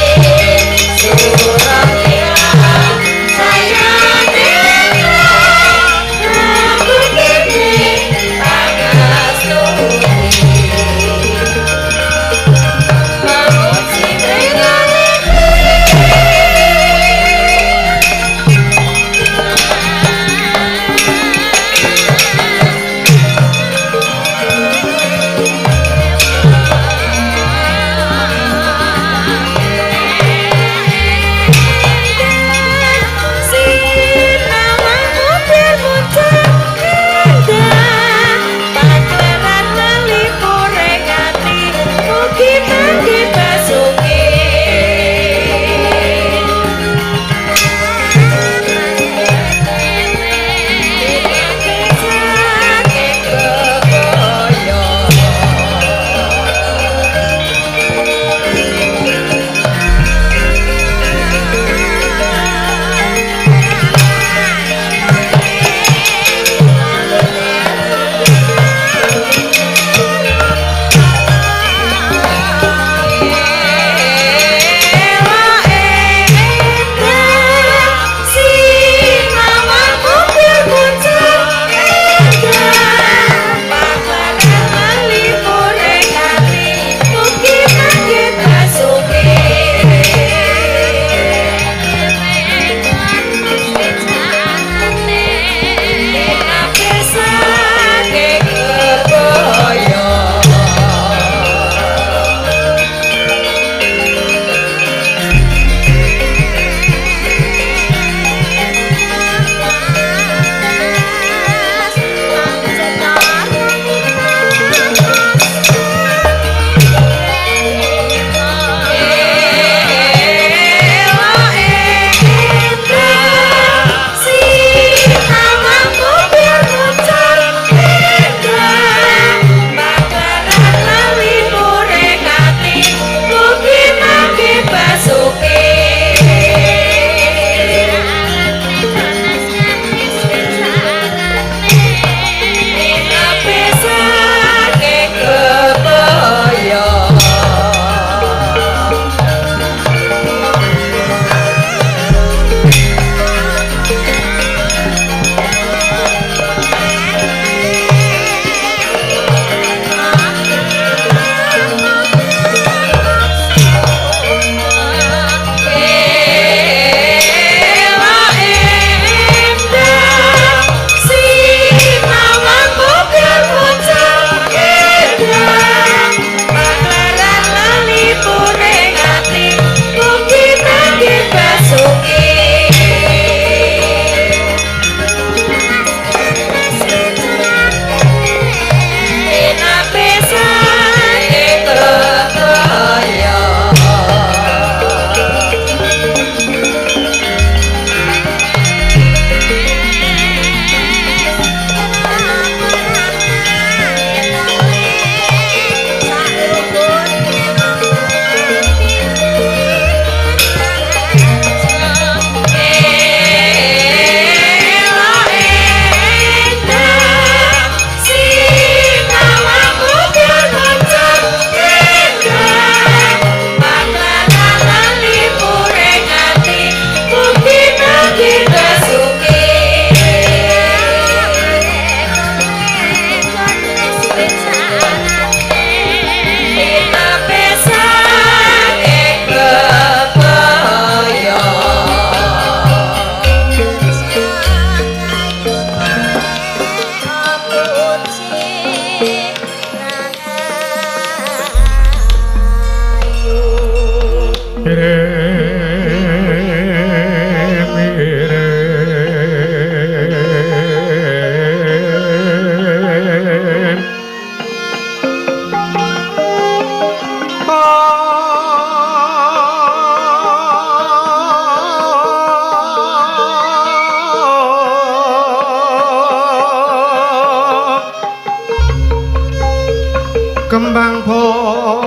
Kembang bopong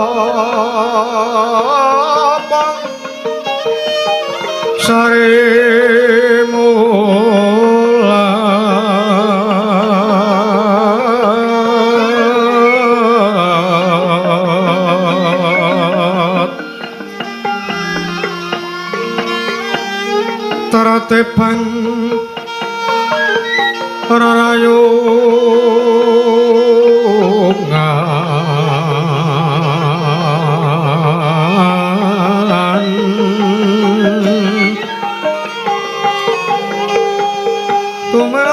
sari mulat teratebang rarayungan tumrong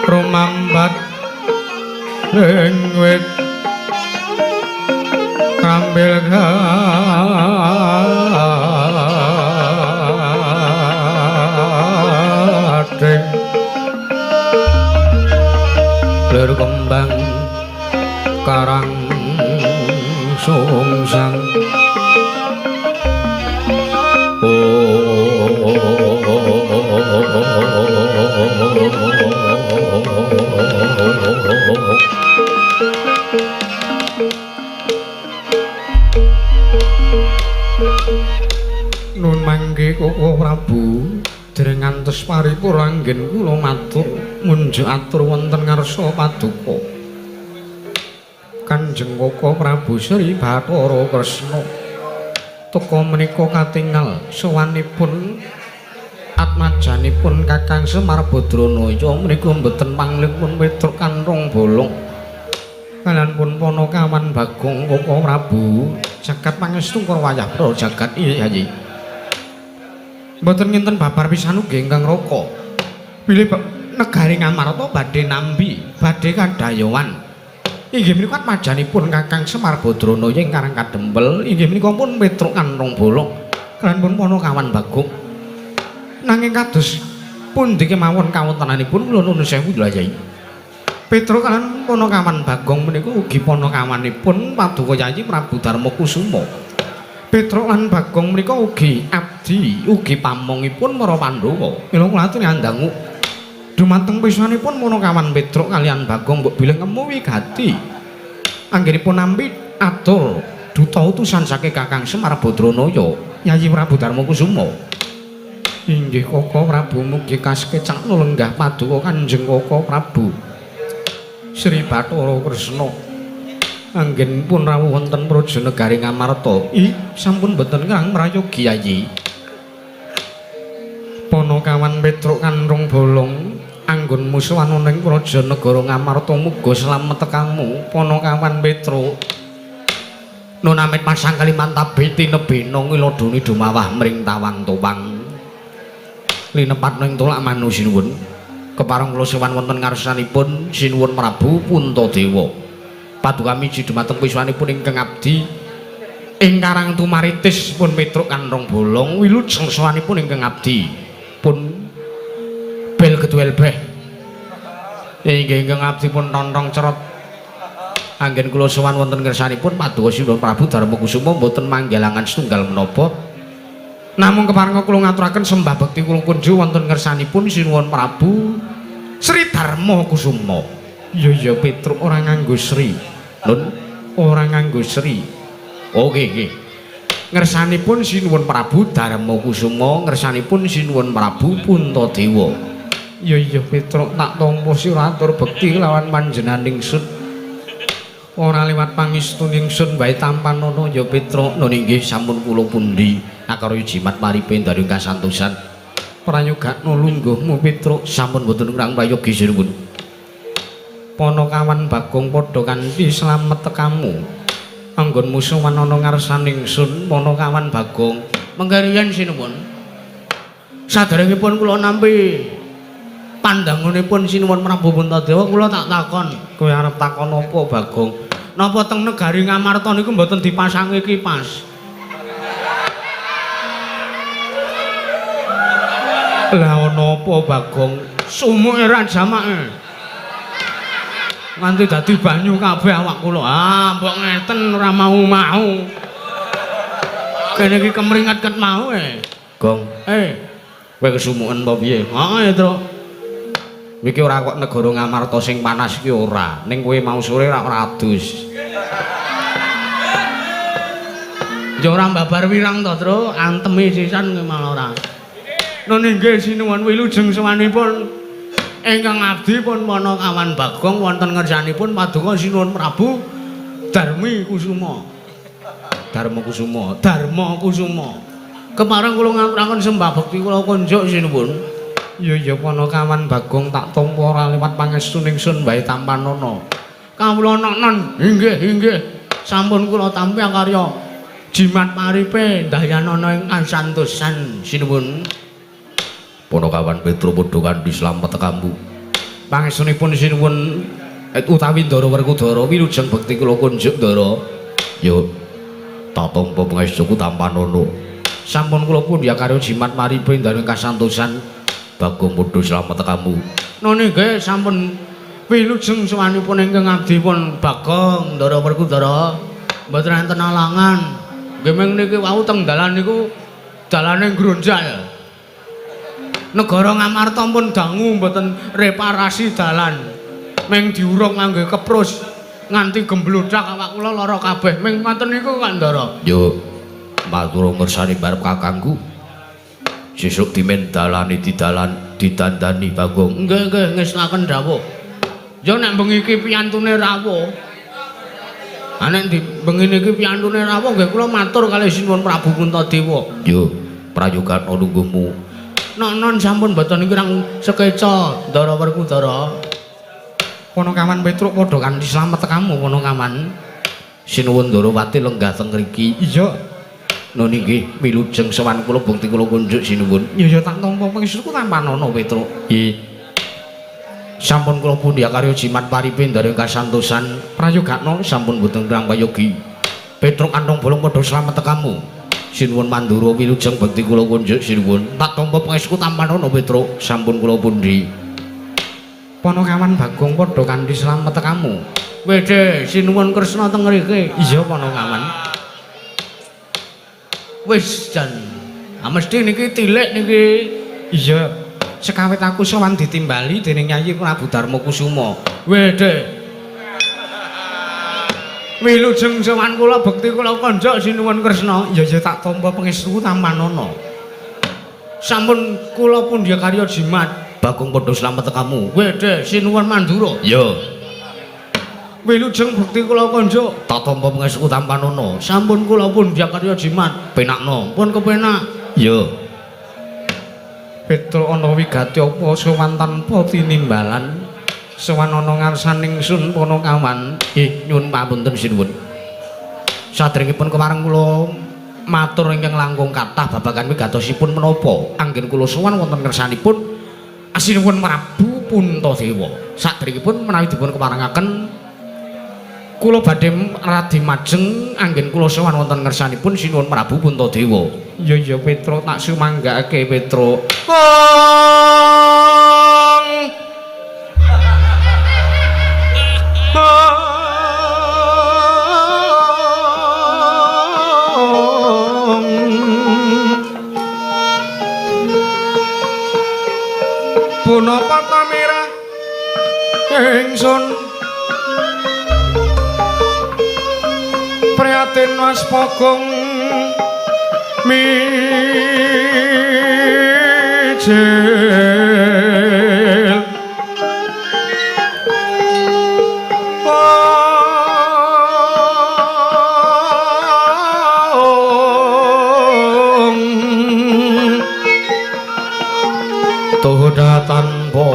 rumambat ing wit krambil gading lir kembang karang sungsang. Nun mangke Koko Prabu dereng ngantos paripurna anggen kula matur munjuk atur wonten ngarsa paduka Kanjeng Koko Prabu Sri Bathara Kresna. Teka menika katingal sowanipun atmajanipun Kakang Semar Badranaya menika mboten panglipun Petruk kanthong bolong kalian pun Panakawan Bagong Koko Prabu jagat pangestu wayah pra jagat. Iya Yayi, mboten nginten babar pisan ugi ingkang raka bilih negari Ngamarta badhe nampi badhe kadayohan. Inggih menika atmajanipun Kakang Semar Badranaya ing Karang Kadempel inggih menika pun Petruk kanthong bolong kalian pun Panakawan Bagong. Nanging kados pundi kemawon kawontenanipun kula nuwun sewu lho Yai. Petruk kalian Panakawan Bagong menika ugi panakawanipun Paduka Yayi Prabu Darma Kusuma. Petruk lan Bagong menika ugi abdi ugi pamongipun para Pandhawa. Mila kula aturi andangu dumateng pisanipun Panakawan Petruk kalian Bagong mbok bilih ngemu wigati anggenipun nampi atur duta utusan saking Kakang Semar Badranaya Yayi Prabu Darma Kusuma. Inggih Koko Prabu mugi kasekecak lenggah paduka Kanjeng Koko Prabu Sri Bathara Kresna. Anggen pun rawuh wonten praja negari Ngamarta. Ih, sampun mboten ngrang prayogi Yayi. Panakawan Petruk kanthong bolong anggon musuhan ning praja negara Ngamarta muga slamet tekamu Panakawan Petruk. Nun amit pasang kalimantabe tinebena ngiladoni dumawah mring tawang towang. Linepat ning tolak manu sinuwun. Kepareng kula sowan wonten ngarsanipun Sinuwun Prabu Puntadewa. Paduka miji dumateng piswanipun ingkang abdi ing Karang Tumaritis pun Petruk kanthong bolong wilujeng sowanipun ingkang abdi pun bel geduel beh. Inggih ingkang abdi pun tontong cerot. Anggen kula sowan wonten ngersanipun paduka Sinuwun Prabu Darma Kusuma mboten manggelangan setunggal menapa. Namung keparenga kula ngaturaken sembah bekti kula kunju wonten ngersanipun Sinuwun Prabu Sri Darma Kusuma. Iya iya Petruk ora nganggo Sri. Nun ora nganggo Sri. Oke nggih. Ngersanipun Sinuwun Prabu Darma Kusuma, ngersanipun Sinuwun Prabu Puntadewa. Iya iya Petruk tak tampa sira atur bekti lawan panjenengan ingsun. Ora liwat pangestu ingsun wae tampanana ya Petruk. Nun inggih sampun kula pundi akarya jimat maripe ndaring kasantosan. Prayogakno lungguhmu Petruk sampun mboten kurang prayogi sinuwun. Panakawan Bagong padha kanthi slamet tekamu. Anggonmu sowan ana ngarsane ingsun Panakawan Bagong. Mengkariyen sinuwun. Saderengipun kula nampi pandangunipun Sinuwun Prabu Puntadewa kula tak takon. Kowe arep takon apa Bagong? Napa teng negari Ngamarta niku mboten dipasangi kipas? Lah ana apa Bagong? Sumuke ra jamake. Nganti dadi banyu kabeh awak kula. Ah, mbok ngeten ora mau-mau. Kene iki kemringet ket mau e. Gong. Kowe kesumuken apa piye? Heeh, Truk. Iki ora kok negara Ngamarta sing panas iki ora. Ning kowe mau sore ora ora adus. Ya ora babar wirang to, Tru. Antemi sisan kowe malah ora. Nun inggih sinuwun wilujeng sowanipun ingkang abdi pun Panakawan Bagong wonten ngersanipun paduka Sinuwun Prabu Darmi Kusuma. Darma Kusuma, Darma Kusuma. Kepareng kula ngaturaken sembah bekti kula kunjuk sinuwun. Iya iya Panakawan Bagong tak tampa ora liwat pangestu ningsun wae tampanana. Kawula nonon inggih inggih sampun kula tampi akarya jimat paripe ndayanana ing kasantosan sinuwun. Panakawan Petruk padha kanthi slamet tekamu. Pangestunipun sinuwun utawi Ndara Werkudara wilujeng bekti kula kunjuk Ndara. Yo tak tampa pangestuku tampanana. Sampun kula pundhi akarya jimat paripe ndayanana ing kasantosan. Bagong padha slamet tekamu. None nggih sampun wilujeng sowanipun ingkang abdi pun Bagong Ndara Werkudara mboten enten alangan. Nggih ming niki wau teng dalan niku dalane ngronjal. Negara Ngamarta pun dangu mboten reparasi dalan. Ming diurung ngangge keprus nganti gemblodak awak kula lara kabeh. Ming ngoten niku Kak Ndara. Yo matur ngersani barep kakangku. Sesuk dimen dalane didalan didandani Bagong. Nggih nggih ngestokaken dawuh. Ya nek bengi iki piyantune rawuh. Ha nek bengi niki piyantune rawuh nggih kula matur kalih Sinuwun Prabu Puntadewa. Yo prayogana lungguhmu. Nonon sampun mboten kirang sekeca Ndara Werkudara. Panakawan Petruk padha kanthi slamet tekamu Panakawan. Sinuwun Ndarawati lenggah teng mriki. Iya. Nun inggih wilujeng sowan kula bukti kula kunjuk sinuwun. Ya ya tak tampa pangestuku tampanana Petruk. Nggih. Sampun kula pundi akarya jimat paripe ndare kasantosan prayogana sampun boten kirang payogi. Petruk kantong bolong padha slamet tekamu. Sinuwun Mandura wilujeng bekti kula kunjuk sinuwun. Tak tampa pangestuku tampanana Petruk. Sampun kula pundi. Panakawan Bagong padha kanthi slamet tekamu. Wedhe sinuwun Kresna teng mriki. Iya Panakawan. Wis jan. Ah mesti niki tilik niki. Iya. Sekawit aku sowan ditimbali dening Nyai Prabu Darma Kusuma. Wedhe. Wilujeng sowan kula bekti kula konjok sinuwun Kresna. Ya ya tak tampa pangestu tampanana. Sampun kula pundhi karya jimat. Bagong padha slamet tekamu. Wedhe sinuwun Mandura. Iya. Wilujeng bekti kula konjuk. Tak tampa pangestu tampanana. Sampun kula pundhi karya jimat. Penakno. Pun kepenak. Iya. Petruk ana wigati apa sowan tanpa tinimbalan. Sowan ana ngarsaning sun Panakawan. Nggih nyuwun pamunten sinuwun. Sadèrèngipun kepareng kula matur ingkang langkung kathah babagan wigatosipun menapa anggen kula sowan wonten ngersanipun Sinuwun Prabu Puntadewa. Sadèrèngipun menawi dipun keparengaken kula badhe radi majeng anggen kula sowan wonten ngersanipun Sinuwun Prabu Puntadewa. Iya iya Petruk tak sumanggake Petruk. Punapa tamirah ingsun prihatin Mas Bagong mijil Tuhuda tanpa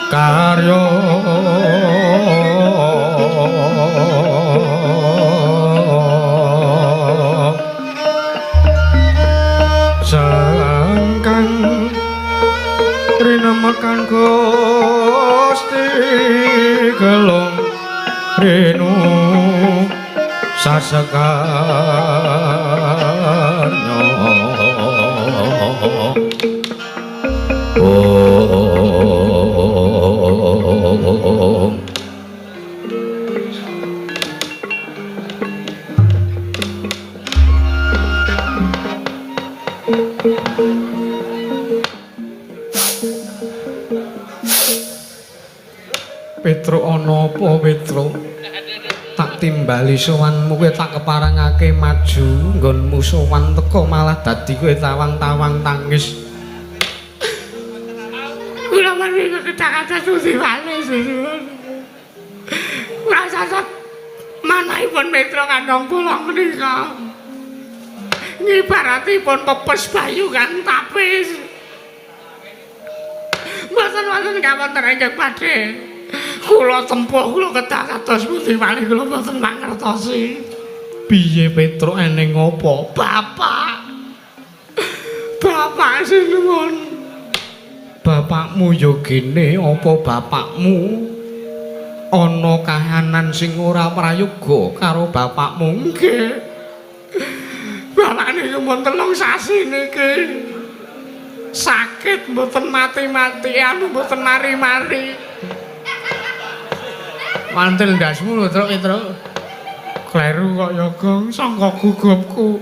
karya sangkang rinemekan Gusti gelung rinu sasekarnya. Om. Petruk ana apa Petruk? Tak timbali sowanmu kowe tak keparangake maju nggonmu sowan teka malah dadi kowe tawang-tawang tangis. Kula menika ketak-katak suci malih sinuwun. Kula sasat manahipun Petruk kandhong bolong menika. Ngibaratipun pepes bayu kang tapis. Mboten wonten kawonten ingkang badhe kula tempuh kula kedah kados pundi malih kula mboten mangertosi. Piye Petruk eneng apa? Bapak. Bapak sinuwun. Bapakmu ya gene apa bapakmu ana kahanan sing ora prayoga karo bapakmu? Nggih. Bapak niku mun 3 sasi niki sakit mboten mati-mati anu mboten mari-mari. Mantel ndasmu lho, Truk, Truk. Kleru kok ya, Gong, sangka gugupku.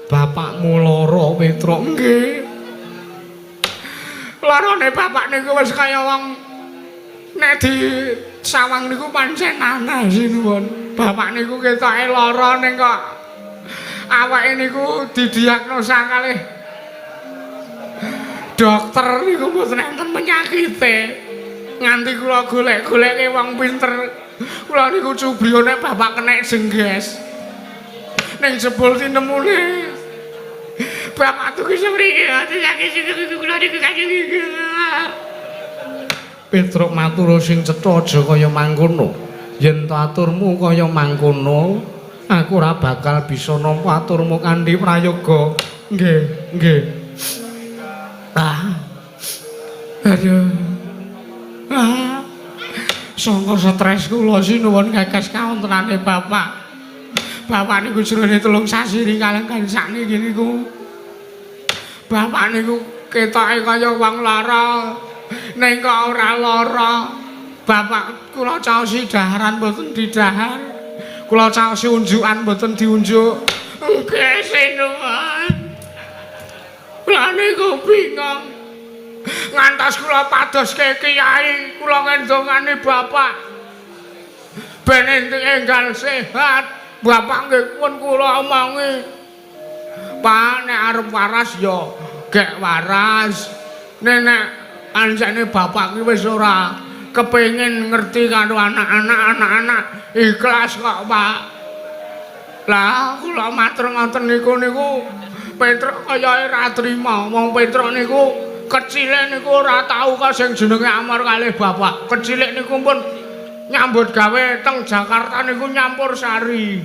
Bapakmu lara, Petruk. Nggih. Larane bapak niku wis kaya wong nek di sawang niku pancen aneh sinuwun. Bapak niku ketoke lara ning kok awake niku didiagnosa kalih dokter niku mboten enten penyakite. Nganti kula golek-goleke wong pinter. Kula niku cubriyo nek bapak kenek jengges. Ning jebul tinemune bapak tuku semriki ati sakit kula niku kajeng. Petruk matur sing cetha aja kaya mangkono. Yen to aturmu kaya mangkono, aku ora bakal bisa nampa aturmu kanthi prayoga. Nggih, nggih. Ah. Aduh. Ah. Sangka stres kula sinuwun gagas kawontenane bapak. Bapak niku jrone 3 sasi kalenggan sakniki niku. Bapak niku ketoke kaya wong lara. Ning kok ora lara. Bapak kula caosi daharan mboten didahar. Kula caosi unjukan mboten diunjuk. Nggih sinuwun. Kula niku bingung. Ngantos kula padoske kiai, kula ngendongane bapak. Ben enggal sehat. Bapak nggih pun kula omongi. Pak nek arep waras ya gek waras. Nek nek ancene bapak ki wis ora kepengin ngerti karo anak-anak, anak-anak ikhlas kok, Pak. Lah kula matur ngoten niku niku Petruk kaya ora trima. Wong Petruk niku kecile niku ora tau kok sing jenenge amor kalih bapak. Kecile niku pun nyambut gawe teng Jakarta niku nyampur sari.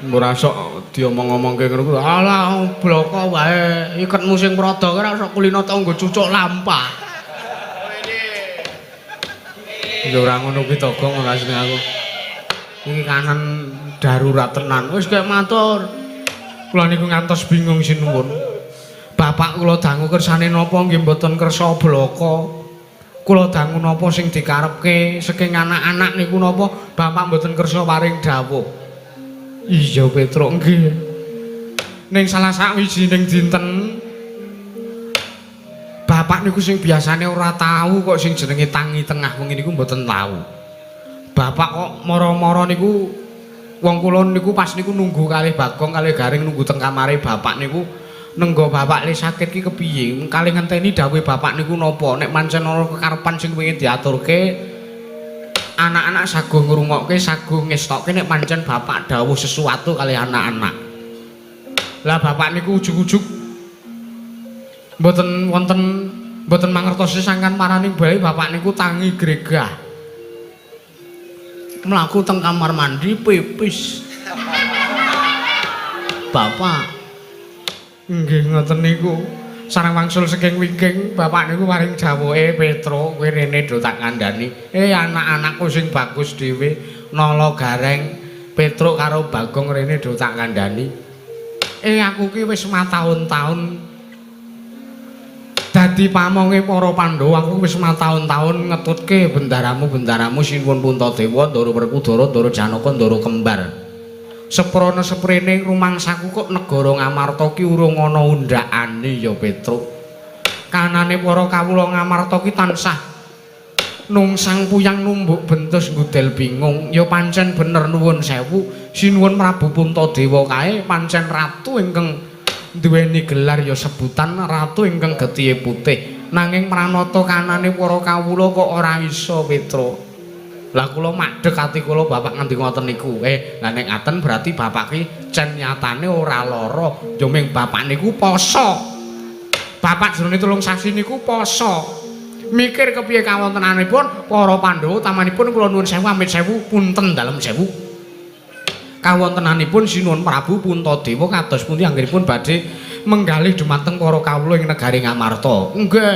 Ora sok diomong-omongke ngono kuwi. Alah bloko wae, iketmu sing prada ora sok kulino tau nggo cucuk lampah. Ya ora ngono kuwi to, Gong, ora seneng aku. Iki kanan darurat tenan. Wis kek matur. Kula niku ngantos bingung sinuwun. Bapak kula dangu kersane napa nggih mboten kersa bloko. Kula dangu napa sing dikarepke saking anak-anak niku napa bapak mboten kersa paring dawuh. Iya Petruk nggih. Ning salah sawijining dinten bapak niku sing biasane ora tau kok sing jenenge tangi tengah wengi niku mboten tau. Bapak kok mara-mara niku wong kula niku pas niku nunggu kalih Bagong kalih Gareng nunggu teng kamare bapak niku nenggo bapak le sakit ki kepiye kalih ngenteni dawuhe bapak niku napa nek pancen ana kekarepan sing pengin diaturke anak-anak saguh ngrungokke saguh ngestokke nek pancen bapak dawuh sesuatu kalih anak-anak. Lah bapak niku ujug-ujug mboten wonten mboten mangertosi sangkan parani bae bapak niku tangi gregah. Mlaku teng kamar mandi pipis. Bapak nggih ngoten niku. Sareng wangsul saking wingking bapak niku paring dawuhe Petruk kowe rene do tak kandhani. Anak-anakku sing bagus dhewe nala Gareng Petruk karo Bagong rene do tak kandhani. Aku ki wis mataun-taun dadi pamonge para Pandhawa, aku wis mataun-taun ngetutke bendaramu-bendaramu Sinuwun Puntadewa, Ndara Werkudara, Ndara Janaka, Ndara Kembar. Seprana seprene rumangsaku kok negara Ngamarta ki urung ana undhakane ya Petruk. Kanane para kawula Ngamarta ki tansah nungsang puyang numbuk bentus ngudel bingung. Ya pancen bener nuwun sewu, sinuwun Prabu Puntadewa kae pancen ratu ingkang duweni gelar ya sebutan ratu ingkang getihe putih. Nanging pranata kanane para kawula kok ora iso, Petruk. Lah kula madhek ati kula bapak ngendi ngoten niku. Lah nek ngaten berarti bapak ki cen nyatane ora lara, ya ming bapak niku poso. Bapak jroning 3 sasi niku poso. Mikir kepiye kawontenanipun para Pandhawa, utamanipun kula nuwun sewu amit sewu punten dalem sewu. Kawontenanipun Sinuwun Prabu Puntadewa kados pundi anggenipun badhe menggalih dumateng para kawula ing negari Ngamarta. Nggih.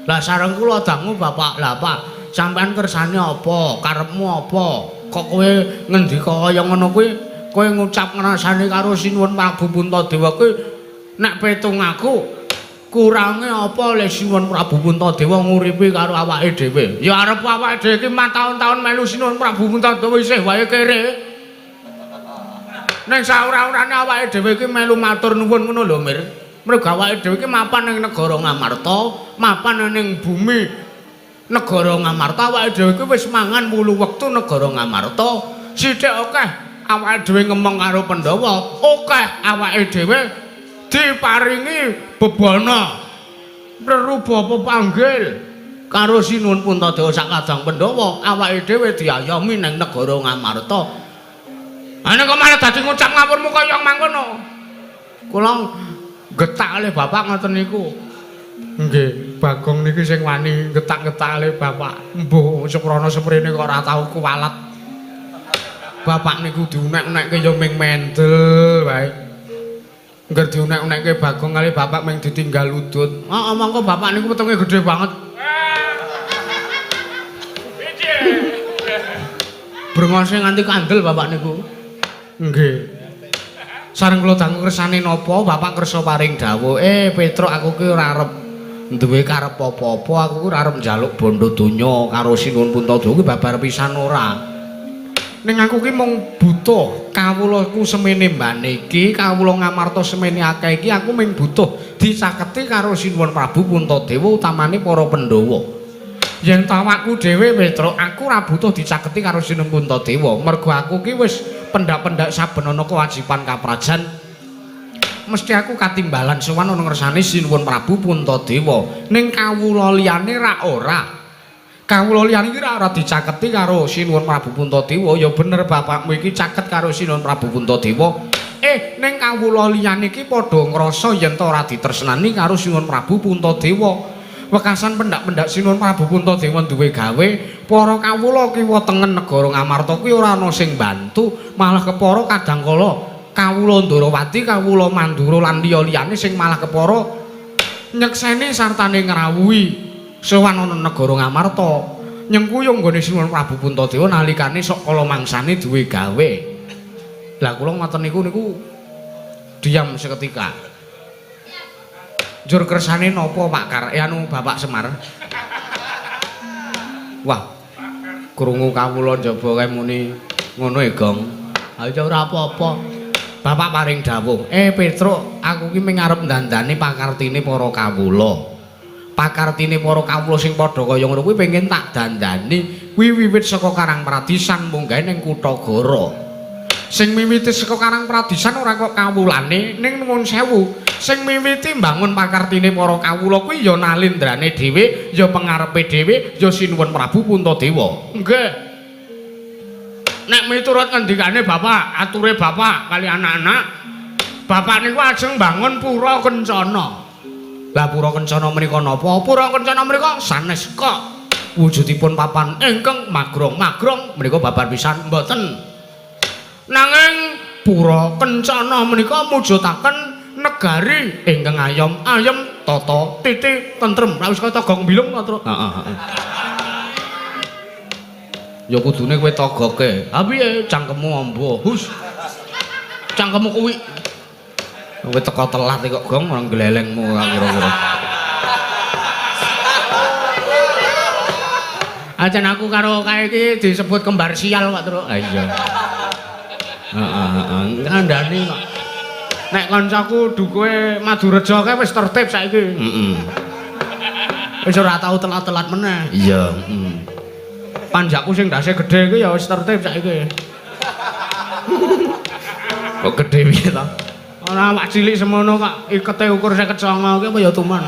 Lah sareng kula dangu bapak. Lah Pak, sampean kersane apa? Karepmu apa? Kok kowe ngendika kaya ngono kuwi, kowe ngucap ngrasani karo Sinuwun Prabu Puntadewa kuwi nek petung aku kurange apa le Sinuwun Prabu Puntadewa nguripi karo awake dhewe? Ya arep awake dhewe iki mataun-taun melu Sinuwun Prabu Puntadewa isih wae kere. Ning saora-orane awake dhewe iki melu matur nuwun ngono lho, Mir. Mergo awake dhewe iki mapan ning negara Ngamarta, mapan ning bumi negara Ngamarta, awake dhewe iki wis mangan 8 wektu negara Ngamarta. Sithik akeh awake dhewe ngemong karo Pandhawa, akeh awake dhewe diparingi bebana reruba pepanggil karo Sinuwun Puntadewa sakadang Pandhawa, awake dhewe diayomi ning negara Ngamarta. Ana kok malah dadi ngucap ngawurmu kaya mangkono. Kula getak oleh bapak ngoten niku. Nggih, Bagong niki sing wani getak-getak oleh bapak. Mbuh seprana seprene kok ora tau kuwalat. Bapak niku diunek-unekke ya ming mendel wae. Ngger diunek-unekke Bagong kali bapak ming ditinggal udut. Heeh, mongko bapak niku wetenge gedhe banget. Brengose nganti kandel bapak niku. Nggih. Sareng kula dangu kersane napa bapak kersa paring dawuh. Petruk, aku ki ora arep duwe karep apa-apa, aku ki ora arep njaluk bondo donya karo Sinuwun Puntadewa ki babar pisan ora. Ning aku ki mung butuh kawulaku semene mbane iki, kawula Ngamarta semene akeh iki, aku mung butuh dicaketi karo Sinuwun Prabu Puntadewa utamane para Pandhawa. Yen tawakku dhewe Petruk, aku ora butuh dicaketi karo Sinuwun Puntadewa, mergo aku ki wis pendak-pendak saben ana kewajiban kaprajan mesti aku katimbalan sowan ana ngersane Sinuwun Prabu Puntadewa. Ning kawula liyane ra ora. Kawula liyane iki ora dicaketi karo Sinuwun Prabu Puntadewa. Ya bener bapakmu iki caket karo Sinuwun Prabu Puntadewa. Ning kawula liyane iki padha ngrasa yen ta ora ditresnani karo Sinuwun Prabu Puntadewa. Wekasan pendak-pendak Sinuwun Prabu Puntadewa duwe gawe, para kawula kiwa tengen negara Ngamarta kuwi ora ana sing bantu, malah kepara kadangkala kawula Ndarawati, kawula Mandura lan liya-liyane sing malah kepara nyekseni sartane ngrawuhi sowan ana negara Ngamarta, nyengkuyung nggone Sinuwun Prabu Puntadewa nalikane sok kala mangsane duwe gawe. Lah kula ngoten niku niku diam seketika. Njur kersane napa Pak Kar? Anu Bapak Semar. Wah, krungu kawula njaba kae muni ngono e, Gong. Ha ya ora apa-apa. Bapak paring dawuh, Petruk, aku ki mung arep ndandani pakartine para kawula. Pakartine para kawula sing padha kaya ngono kuwi pengen tak dandani. Kuwi wiwit saka Karang Pradisan munggahe ning Kutagara. Sing miwiti saka Karang Pradisan ora kok kawulane, ning nuwun sewu, sing miwiti mbangun pakartine para kawula kuwi ya nalindrane dhewe, ya pengarepe dhewe, ya Sinuwun Prabu Puntadewa. Nggih. Nek miturut ngendikane bapak, ature bapak kali anak-anak, bapak niku ajeng mbangun Pura Kencana. Lah Pura Kencana menika napa? Pura Kencana menika sanes kok wujudipun papan ingkang magrong-magrong menika babar pisan mboten. Nanging Pura Kencana menika mujudaken negari ingkang ayom ayem tata titi tentrem. Lah wis kaya gong bilung to, Truk. Heeh, heeh. Ya kudune kowe togoke. Ha piye cangkemmu amba? Hus. Cangkemmu kuwi. Kowe teko telat kok gong ora glelengmu ora kira-kira. Ajan aku karo kae iki disebut kembar sial kok, Truk. Ha iya. Heeh, heeh. Ngandani kok. Nek kancaku dukuhe Madurejo kae wis tertib saiki. Heeh. Wis ora tau telat-telat meneh. Iya, Panjakku sing ndase gedhe iku ya wis tertib saiki. Kok gedhe piye to? Ora awak cilik semono kok ikete ukur 59 ki apa ya tuman.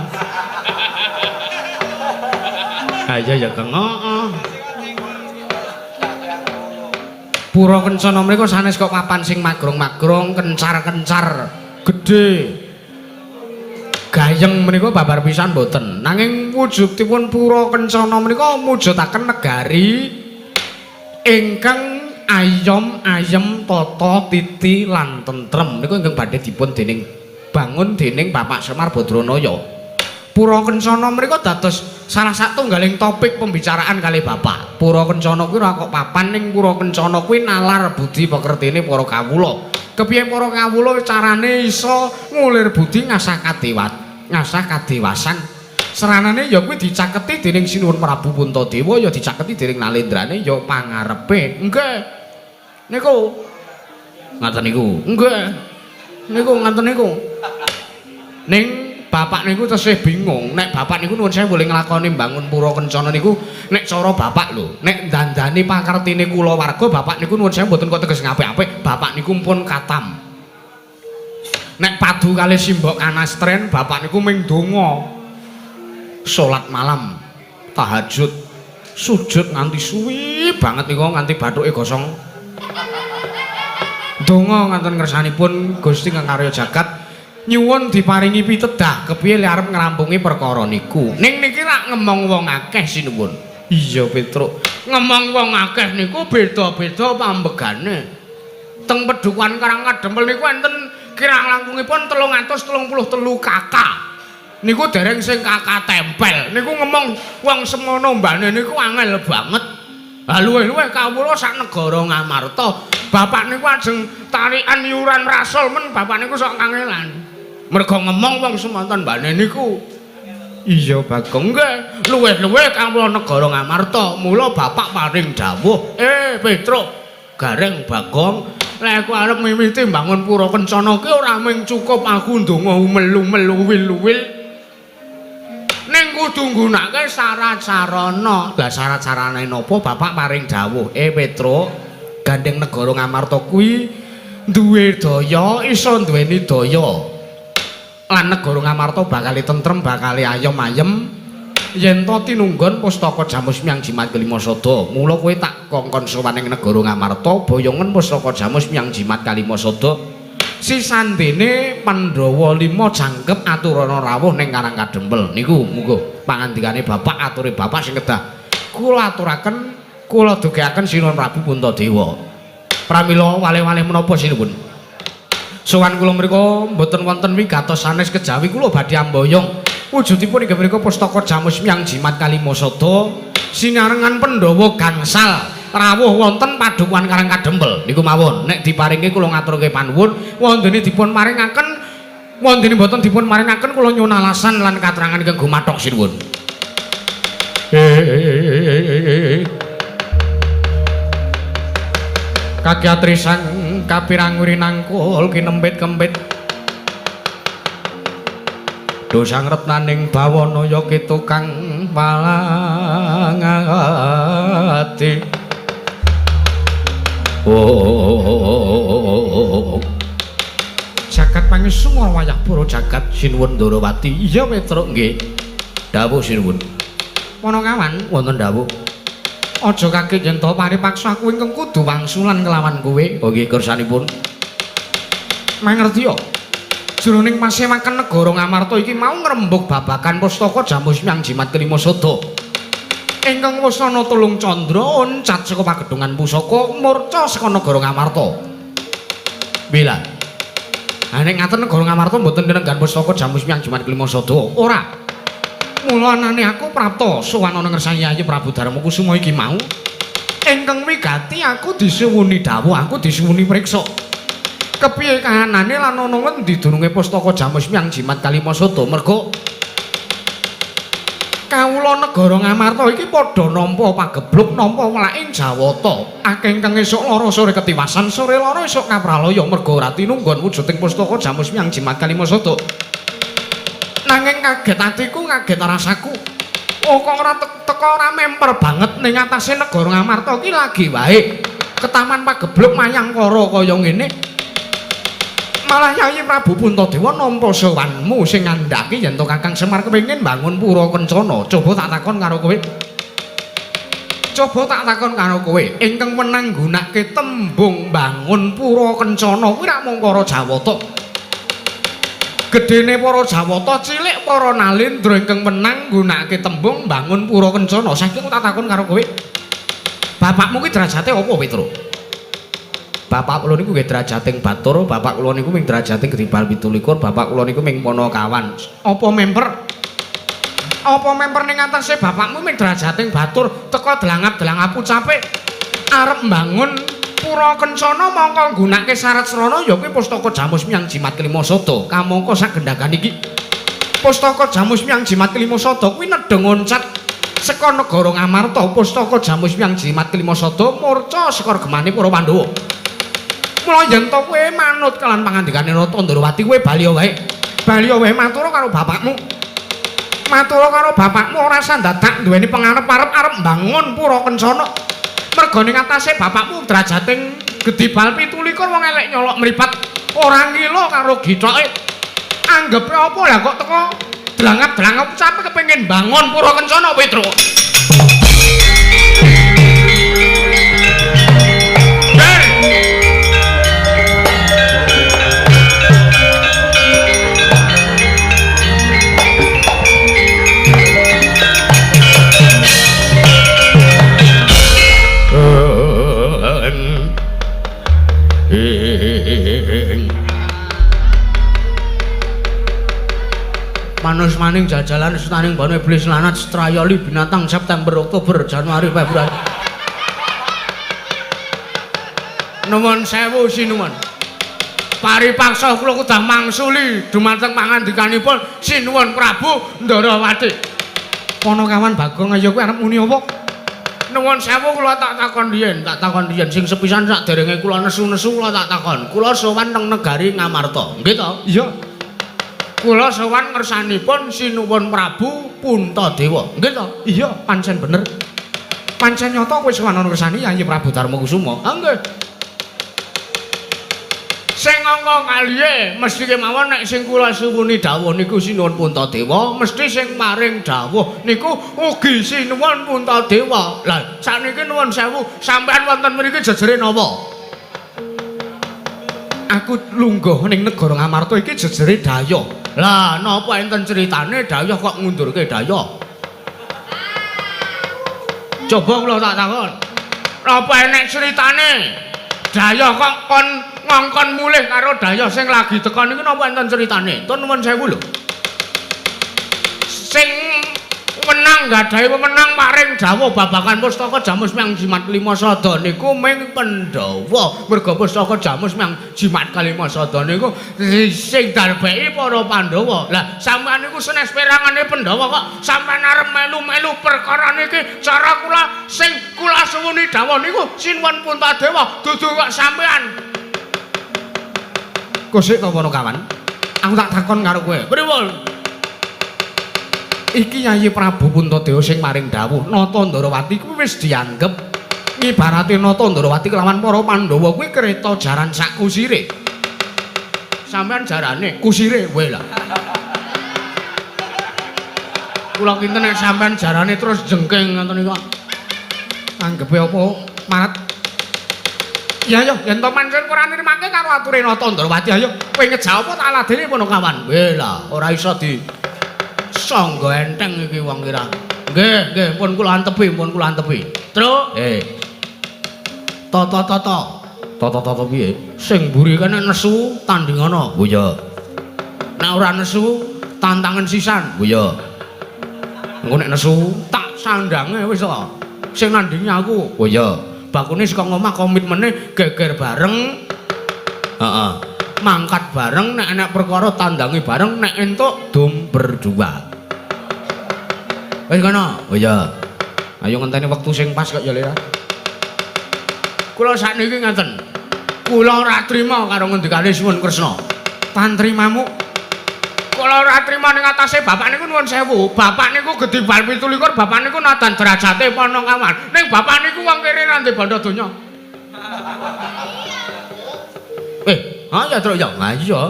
Ha iya ya, Kang. Heeh. Pura Kencana mriku sanes kok papan sing magrong-magrong, kencar-kencar, gedhe. Gayeng menika babar pisan mboten. Nanging wujudipun Pura Kencana menika mujudaken negari ingkang ayom ayem tata titi lan tentrem. Niku ingkang badhe dipun dening bangun dening Bapak Semar Badranaya. Pura Kencana mriku dados salah satunggaling topik pembicaraan kali Bapak. Pura Kencana kuwi ora kok papan, ning Pura Kencana kuwi nalar budi pekertine para kawula. Kepiye para kawula carane iso ngulir budi ngasah kadewat, ngasah kadewasan. Seranane ya kuwi dicaketi dening Sinuwun Prabu Puntadewa, ya dicaketi dening Nalendrane, ya pangarepe. Nggih. Niku ngaten niku. Nggih. Niku ngaten niku. Ning bapak niku tesih bingung. Nek bapak niku nuwun sewu boleh nglakoni mbangun Pura Kencana niku nek cara bapak lho, nek dandani pakartine kula warga bapak niku nuwun sewu mboten kok teges ngapik-apik, bapak niku pun katam. Nek padu kalih simbok kanastren bapak niku ming donga. Salat malam, tahajud, sujud nganti suwi banget niku nganti bathuke gosong. Donga nganten ngersanipun Gusti kang karya jagat nyuwun diparingi pitedah kepiye le arep ngrampungi perkara niku. Ning niki rak ngemong wong akeh sinuwun. Iya Petruk, ngemong wong akeh niku beda-beda pambegane. Teng Pedukuhan Karangkadempel niku enten kirang langkungipun 333 kakak. Niku dereng sing kakak tempel. Niku ngemong wong semono mbane niku angel banget. Ha luwih-luwih kawula sak negara Ngamarta. Bapak niku ajeng tarikan yuran rasul men bapak niku sok kangelan. Mergo ngemong wong semonten mbane niku. Iya Bagong, nggih, luwih-luwih kawula negara Ngamarta. Mula bapak paring dawuh, Petruk, Gareng Bagong, lek aku arep mimiti mbangun Pura Kencana ki ora mung cukup aku ndonga umel-umel uwil-uwil. Ning kudu nggunakake syarat sarana. Lah syarat-sarane napa? Bapak paring dawuh, Petruk, gandeng negara Ngamarta kuwi duwe daya, iso duweni daya. Lan negara Ngamarta bakal tentrem, bakal ayem-ayem yen to tinunggon pustaka Jamus Miang Jimat Kelima Sada. Mula kowe tak kongkon sowan ing negara Ngamarta, boyongen pustaka Jamus Miang Jimat Kalima Sada. Sisandene Pandhawa 5 jangkep aturana rawuh ning Karangkadempel. Niku munggo pangandikane bapak, ature bapak sing kedah kula aturaken, kula dugeaken Sinuwun Prabu Puntadewa. Pramila waleh-waleh menapa sinuwun? Sowan kula mriku mboten wonten wigatos sanes kejawi kula badhe amboyong. Wujudipun inggih menika pustaka Jamus Miang Jimat Kalima Sada sinarengan Pandhawa gangsal rawuh wonten Padukuhan Karangkadempel. Niku mawon nek diparingi kula ngaturke panuwun, wondene dipun paringaken, wondene mboten dipun paringaken kula nyuwun alasan lan katerangan ingkang gumathok sinuwun. Kakyatri sang kapiranguri nangkul kinempit kempit dosang retnaning bawana ya kitukang palangati. Oh, jagat pangesumur wayah pura jagat Sinuwun Ndorowati. Iya Petruk, nggih. Dawuh sinuwun. Panakawan wonten dawuh. Aja kaget yen to paripaksa aku ingkang kudu wangsulan kelawan kowe. Oh nggih kersanipun. Mangerti ya? Jroning pasewakan negara Ngamarta iki mau ngrembug babagan pustaka Jamus Miang Jimat Kelima Sada. Ingkang wasana tulung candra oncat saka pagedhungan pusaka murca saka negara Ngamarta. Bila. Ha nek ngaten negara Ngamarta mboten nenggan pustaka Jamus Miang Jimat Kelima Sada. Ora. Mula anane aku prapta sowan ana ngersani Yayi Prabu Darma Kusuma iki mau. Ingkang wigati aku disuwuni dawuh, aku disuwuni priksa. Kepiye kahanane lan ana ngendi dununge pustaka Jamus Miang Jimat Kalima Sada? Merga kawula negara Ngamarta iki padha nampa pagebluk, nampa welaking Jawata. Akeh ingkang esuk lara sore ketiwasan, sore lara esuk kapralaya merga ora tinunggon wujuding pustaka Jamus Miang Jimat Kalima Sada. Nanging kaget atiku, kaget rasaku. Oh kok ora teko ora memper banget ning atase negara Ngamarta ki lagi wae. Ketaman pagebluk mayangkara kaya ngene. Malah Yayi Prabu Puntadewa nampa sowanmu sing ngandhaki yen to Kakang Semar kepengin bangun pura kencana. Coba tak takon karo kowe. Coba tak takon karo kowe, ingkang wenang nggunakake tembung bangun pura kencana kuwi rak mung para Jawata. Gedene para Jawata, cilik para Nalendra ingkang wenang nggunakake tembung bangun pura kencana. Saiki aku tak takon karo kowe. Bapakmu ki derajate apa, Petro? Bapak kula niku nggih derajating Batur, bapak kula niku ming derajating Gedibal 27, bapak kula niku ming Panakawan. Apa memper? Apa memper ning atase bapakmu ming derajating Batur, teka delangap-delangap ucape arep mbangun pura kencana mongko nggunakake syarat srana ya kuwi pustaka Jamus Miang Jimat Kelima Sada. Kamangka sagendhagan iki pustaka Jamus Miang Jimat Kelima Sada kuwi nedha ngoncat saka negara Ngamarta. Pustaka Jamus Miang Jimat Kelima Sada murca saka regemane para Pandhawa. Mula yen to kowe manut kelan pangandikane Nata Ndrawati kowe bali wae. Bali wae matur karo bapakmu. Matur karo bapakmu ora usah dadak duweni pengarep-arep arep mbangun pura kencana. Mergo ning atase bapakmu derajating Gedibal 27 wong elek nyolok mripat ora ngila karo githoke. Anggepe apa lah kok teko dlangap-dlangap sampe kepengin bangun pura kencana Petro. Manus maning jajalan setaning bano iblis lanat strayoli binatang September Oktober Januari Februari. Nuwun sewu sinuwun. Paripaksa kula kudu mangsuli dumateng pangandikanipun Sinuwun Prabu Ndarawati. Panakawan Bagong ayo kowe arep muni apa? Nuwun sewu kula tak takon riyen, tak takon riyen sing sepisan saderenge kula nesu-nesu kula tak takon. Kula sowan teng negari Ngamarta. Nggih to? Iya. Kula sowan ngersanipun Sinuwun Prabu Puntadewa. Nggih to? Iya, pancen bener. Pancen nyata kowe sowan ana ngersani Yayi Prabu Darmakusuma. Ha nggih. Sing angka kaliye mesti kemawon nek sing kula suwuni dawuh niku Sinuwun Puntadewa, mesti sing maring dawuh niku ugi Sinuwun Puntadewa. Lah sakniki nuwun sewu, sampean wonten mriki jejere napa? Aku lungguh ning negara Ngamarta iki jejere dayah. Lah napa enten critane dayah kok ngundurke dayah? Coba kula tak takon. Napa enek critane dayah kok kon ngongkon mulih karo dayah sing lagi teka niku napa enten critane? Tun nuwun sewu lho. Sing wenang gadahi wewenang paring dawuh babagan pustaka Jamus Miang Jimat Lima Sada niku ming Pandhawa. Merga pustaka Jamus Miang Jimat Kalima Sada niku sing darbeki para Pandhawa. Lah sampean niku senes perangane Pandhawa kok sampean arep melu-melu perkara niki. Cara kula sing kula suwuni dawuh niku Sinuwun Puntadewa dudu kok sampean. Kosik to Panakawan? Aku tak takon karo kowe. Pripun? Iki Yayi Prabu Puntadewa sing maring dawuh Nata Ndrawati kuwi wis dianggep ngibarate Nata Ndrawati kelawan para Pandhawa kuwi kereta jaran sak kusire. Sampeyan jarane kusire kowe lah. Kula kinten nek sampeyan jarane terus jengking ngoten niku. Anggepe apa marat? Ya ayo yen to pancen ora nrimake karo ature Nata Ndrawati ayo kowe ngejak apa tak ladene Panakawan. Kowe lah ora iso di sangga enteng iki wong kira. Nggih, nggih, pun kula antepi, pun kula antepi. Truk, Tata-tata. Tata-tata piye? Sing mburi kene nesu tandingana. Oh iya. Nek ora nesu tantangan sisan. Oh iya. Engko nek nesu tak sandange wis to. Sing nandingi aku. Oh iya. Bakune saka ngomah komitmene geger bareng. Heeh. Mangkat bareng nek enek perkara tandangi bareng nek entuk dum berdua. Wis kono. Oh iya. Ayo ngenteni wektu sing pas kok ya Le. Kula sakniki ngaten. Kula ora trima karo ngendikane Suwun Kresna. Tantrimamu Kula ora trima ning atase bapak niku nuwun sewu. Bapak niku gedhe bal 27, bapak niku nadan derajate Panakawan. Ning bapak niku wong kere ra ndek bondo donya. Ha ya Truk ya. Ha iya.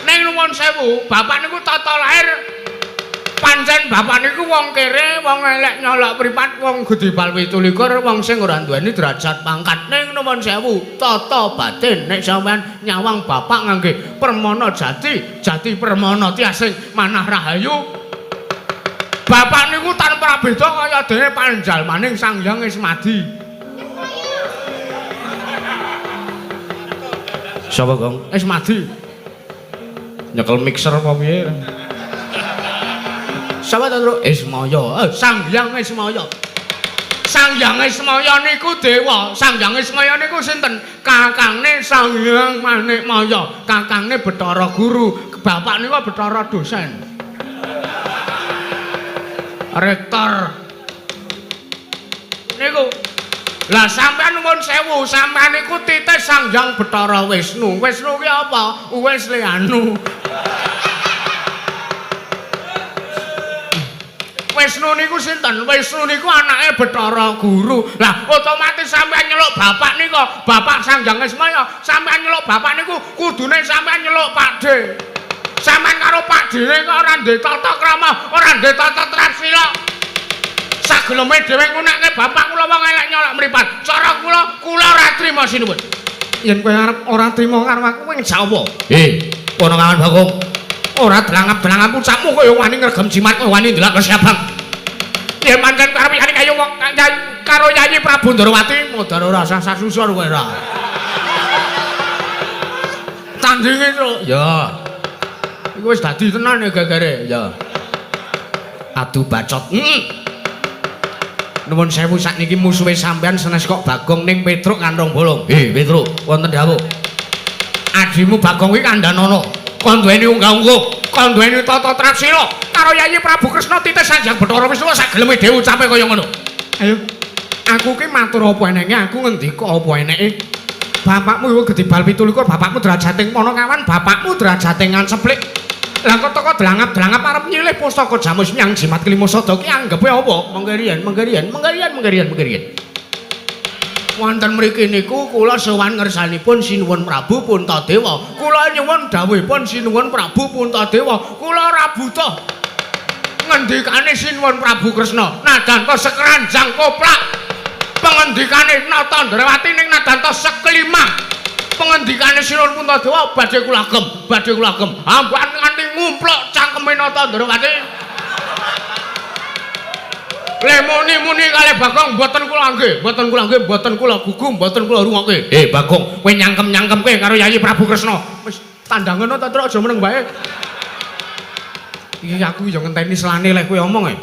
Ning nuwun sewu, bapak niku tata lahir pancen bapak niku wong kere, wong elek nyolok pripat, wong gedhe bal 27, wong sing ora duweni derajat pangkat. Ning nuwun sewu, tata batin nek sampean nyawang bapak ngangge permana jati, jati permana tiasing manah rahayu. Bapak niku tanpa beda kaya dene panjalmaning Sang Hyang Ismadi. Sapa, Gong? Ismadi. Nyekel mixer apa piye? Sapa ta, Truk? Ismaya. Sang Hyang Ismaya. Sang Hyang Ismaya niku dewa. Sang Hyang Ismaya niku sinten? Kakangne Sang Hyang Manikmaya, kakangne Bathara Guru. Bapak niku Bathara dosen. Rektor. Niku. Lah sampean nuwun sewu, sampean niku titis Sang Hyang Bathara Wisnu. Wisnu ki apa? Wis le anu. Wisnu niku sinten? Wisnu niku anake Bathara Guru. Lah otomatis sampean nyeluk bapak niku, bapak Sang Hyang Ismaya, sampean nyeluk bapak niku kudune sampean nyeluk Pakde. Sampean karo Pakdene kok ora ndek tata krama, ora ndek tata trasila. Sageleme dhewe ngunekke bapak kula wong elek nyolok mripat. Cara kula, kula ora trima sinuwun. Yen kowe arep ora trima karo aku kowe ngejak apa? Ponokawan Bagong. Ora drangap-drangap ucapmu kaya wani ngregem jimat, kaya wani ndelok kesiabang. Yen pancen arep yani kaya wong karo Yayi Prabu Ndorowati, modar ora usah sasusur kowe ora. Tandinge, Truk. Ya. Iku wis dadi tenan ya gegere, ya. Adu bacot. Heeh. Nuwun sewu sakniki musuhe sampean senes kok Bagong ning Petruk kantong bolong. Petruk, wonten dawuh. Adimu Bagong kuwi kandhanono. Kon duweni unggah-ungguh, kon duweni tata trasila karo Yayi Prabu Kresna titis Sang Hyang Bathara Wisnu sak geleme dhewe ucape kaya ngono. Ayo. Aku ki matur apa enenge, aku ngendika apa eneke. Bapakmu iku gedhe bal 27, bapakmu derajate Panakawan, bapakmu derajate Nganseplik. Lah kok teko drangap-drangap arep nyilih pustaka jamus nyang jimat kelima sada ki anggepe apa? Menggerian, menggerian, menggerian, menggerian, menggerian. Wonten mriki niku kula sowan ngersanipun Sinuwun Prabu Puntadewa. Kula nyuwun dawuhipun Sinuwun Prabu Puntadewa. Kula ora butuh ngendikane Sinuwun Prabu Kresna. Nadan to sekeranjang koplak. Pengendikane Nata Ndrawati ning nadan to sekelima. Pengendikane Sinuwun Puntadewa badhe kula agem, badhe kula agem. Ambukan nganti ngumpluk cangkeme Nata Ndrawati. Le muni-muni kalih Bagong mboten kula nggih, mboten kula nggih, mboten kula gugu, mboten kula rungokke. Bagong, kowe nyangkem-nyangkemke karo Yayi Prabu Kresna. Wis tandhangono ta, Truk, aja meneng wae. Iki aku ya ngenteni selane lek kowe omong e.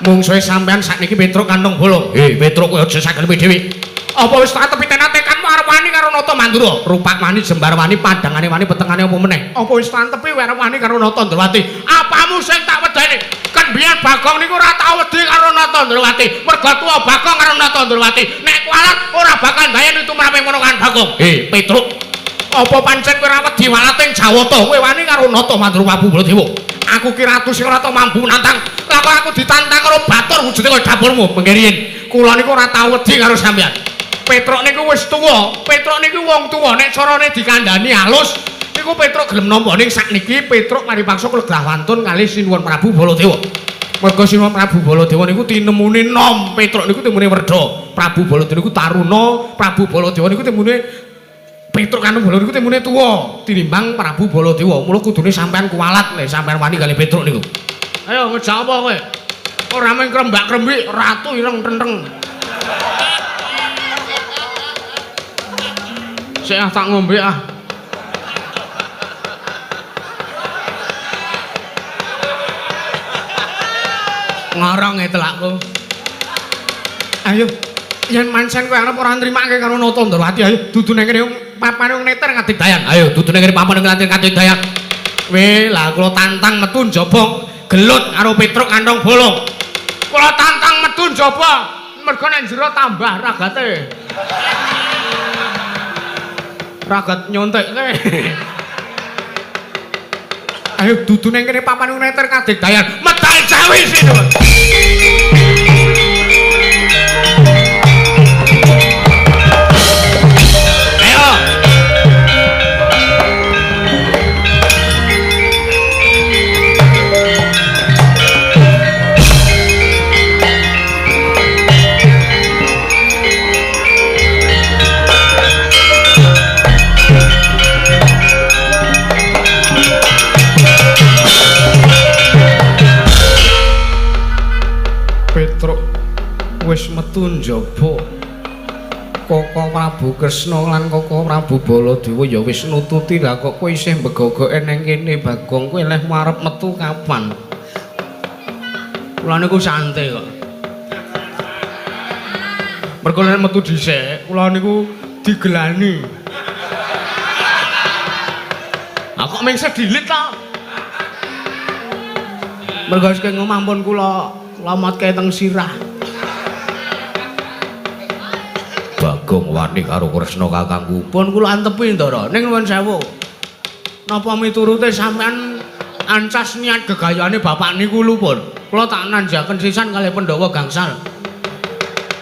Mungsuhe sampean sakniki Petruk kantong bolong. Petruk kowe aja sageleme dhewe. Apa wis tak tepi tenan-tekanmu arep wani karo Nata Mandura? Rupak wani, jembar wani, padangane wani, petengane apa meneh? Apa wis tak tepi arep wani karo Nata Ndrawati? Apamu sing tak wedeni? Kan biyen Bagong niku ora tau wedi karo Nata Ndrawati. Mergo tuwa Bagong karo Nata Ndrawati. Nek kualat ora bakal mbayani tumrape Ponokawan Bagong. Petruk, apa pancen kowe ora wedi walating Jawata? Kowe wani karo Nata Mandura Prabu Baladewa? Aku ki ratu sing ora tau mampu nantang. Lah kok aku ditantang karo batur wujude kaya dapurmu. Mengeriyen, kula niku ora tau wedi karo sampean. Petruk niku wis tuwa. Petruk niku wong tuwa nek carane dikandhani halus niku Petruk gelem nampa. Ning sakniki Petruk paripaksa klegrah wantun kalih Sinuwun Prabu Baladewa. Mergo Sinuwun Prabu Baladewa niku tinemune nom, Petruk niku temune werda. Prabu Baladewa niku taruna, Prabu Baladewa niku temune Petruk kanu Baladewa niku temune tuwa tinimbang Prabu Baladewa. Mula kudune sampean kuwalat lek sampean wani kalih Petruk niku. Ayo ngejak apa kowe? Ora mung krembak-krembik, ratu ireng tenteng. Sik ah tak ngombe ah. Ngorong e telakku. Ayo, yen mancen kowe arep ora nrimake karo Nata Ndrawati, ayo dudu nang kene papane wong neter kadigdayan. Ayo dudu nang kene papane wong neter kadigdayan. Weh, lah kula tantang metu njaba gelut karo Petruk kantong bolong. Kula tantang metu njaba, mergo nek jero tambah ragate. Ragat nyontekke. Ayo dudu ning kene papan neter kadigdayan. Medal Jawi sinuwun. Ayo. Petruk wis metu njaba. Koko Prabu Kresna lan Koko Prabu Baladewa ya wis nututi. Lah kok kowe isih mbegogoke nang kene Bagong, kowe leh arep metu kapan? Kula niku santai kok. Mergo lek metu dhisik, kula niku digelani. Ah kok mung sedilit to? Mergo saking omah pun kula lomotke teng sirah. Bagong wani karo Kresna kakangku. Pun kula antepi Ndara. Ning nuwun sewu. Napa miturute sampean ancas niat gegayane bapak niku lho pun. Kula tak nanjaken sisan kalih Pandhawa gangsal.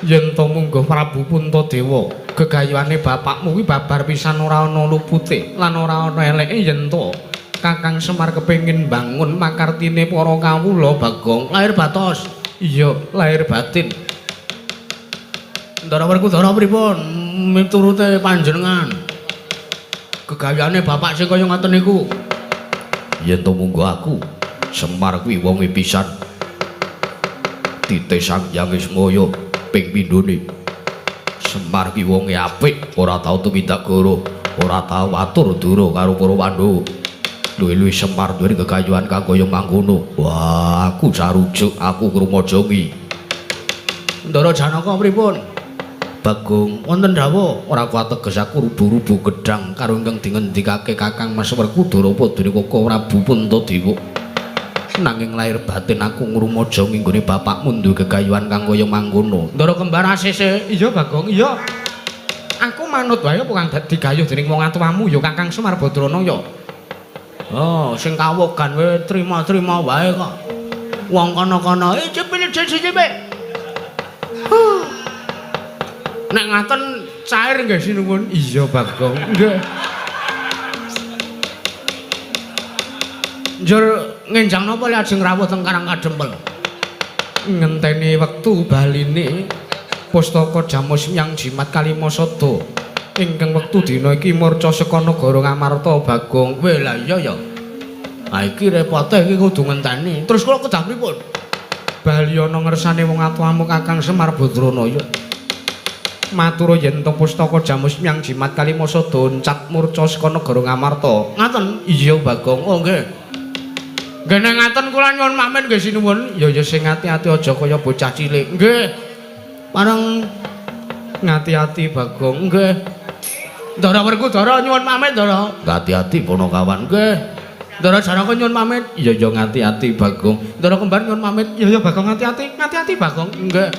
Yen to mungguh Prabu Puntadewa, gegayane bapakmu kuwi babar pisan ora ana lupute lan ora ana eleke yen to Kakang Semar kepengin bangun makartine para kawula Bagong. Lahir batos. Iya, lahir batin. Ndara Werkudara pripun miturute panjenengan? Gegayane bapak sing kaya ngoten niku. Yen to mungguh aku Semar kuwi wonge pisan. Tite Sang Hyang Ismaya ping pindhone. Semar ki wonge apik, ora tau tumindak goro, ora tau atur dura karo para Pandhawa. Luwih-luwih Semar duweni gegayuhan kang kaya mangkono. Wah, aku sarujuk, aku krumajangi. Ndara Janaka pripun? Bagong, wonten dawuh ora kuat teges aku rubuh-rubuh gedhang karo ingkang dingendikake Kakang Mas Werkudara padune Koko Prabu Puntadewa. Nanging lahir batin aku ngrumajangi nggone bapakmu duwe gegayuhan kang kaya mangkono. Ndara kembar asese. Iya Bagong, iya. Aku manut wae apa kang digayuh dening wong atuwamu ya Kakang Semar Badrana ya. Oh, sing kawogan wae trima-trima wae kok. Wong kono-kono, cepil. Nek ngaten cair nggih sinuwun. Iya Bagong, nggih. Njur ngenjang napa lajeng rawuh teng Karang Kadempel? Ngenteni wektu baline pustaka Jamus Myang Jimat Kalimasada. Ingkang wektu dina iki murca saka negara Ngamarta Bagong. Weh lah iya ya. Ha iki repote iki kudu ngenteni. Terus kula kedah pripun? Bali ana ngersane wong atuwamu Kakang Semar Badrana ya. Matur yen to pustaka Jamus Myang Jimat Kalimasada oncat murca saka negara Ngamarta. Ngaten? Iya Bagong. Oh nggih. Nggih nek ngaten kula nyuwun pamit nggih sinuwun. Ya ya sing ati-ati aja kaya bocah cilik. Nggih. Pareng ngati-ati Bagong. Nggih. Ndara Werkudara nyuwun pamit Ndara. Ngati-ati Panakawan. Nggih. Ndara Janaka nyuwun pamit. Iya ya ngati-ati Bagong. Ndara kembar nyuwun pamit. Iya ya Bagong ngati-ati, ngati-ati Bagong. Nggih.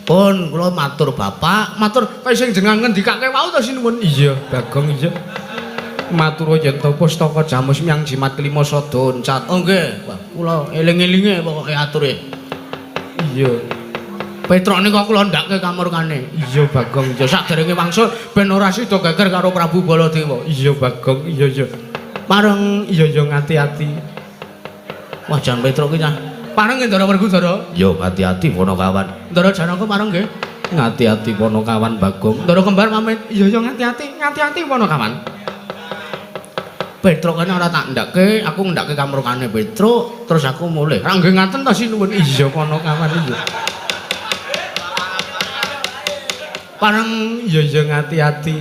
Pun kula matur bapak, matur kaya sing jenengan ngendikake wau to sinuwun. Iya Bagong iya. Matur yen to pustaka Jamus Myang Jimat Kalimasada oncat. Oh nggih, kula eling-elinge pokoke ature. Iya. Petruk nika kula ndhakke kamurkane. Iya Bagong, ya saderenge wangsul ben ora sida geger karo Prabu Baladewa. Iya Bagong, iya iya. Pareng iya iya ngati-ati. Wah jan Petruk ki cah. Pareng Ndara Werkudara. Yo ngati-ati Panakawan. Ndara Janaka pareng nggih. Ngati-ati Panakawan Bagong. Ndara kembar pamit. Iya iya ngati-ati, ngati-ati Panakawan. Petruk kene ora tak ndhakke, aku ndhakke kamurkane Petruk, terus aku mulih. Ra nggih ngaten to sinuwun. Iya Panakawan iya. Pareng iya iya ngati-ati.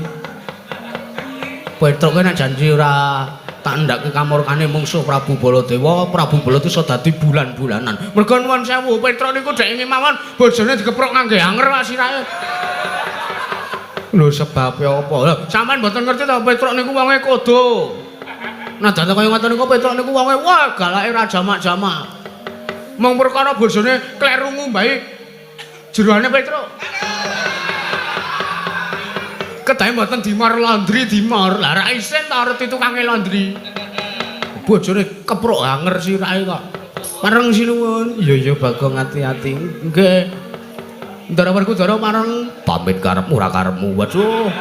Petruk kene janji ora tak ndhakke kamurkane mungsuh Prabu Baladewa, Prabu Baladewa iso dadi bulan-bulanan. Mergo nuwun sewu, Petruk niku dhek mawon bojone dikeprok ngangge anger wae sirahe. Lho sebabe apa? Lho sampean mboten ngerti to Petruk niku wonge kodo. Nah dadi kaya ngoten niku Petruk niku wonge wah galake ra jamak-jamak. Mung perkara bojone kleru ngumbahi jeroane Petruk. Kedahe mboten dimor laundry dimor. Lah ra isin ta arep tukange laundry. Bojone keprok hanger sirahe kok. Pareng sinuwun. Iya iya Bagong ati-ati. Nggih. Ndara Werkudara pareng pamit karepmu ora karepmu. Waduh.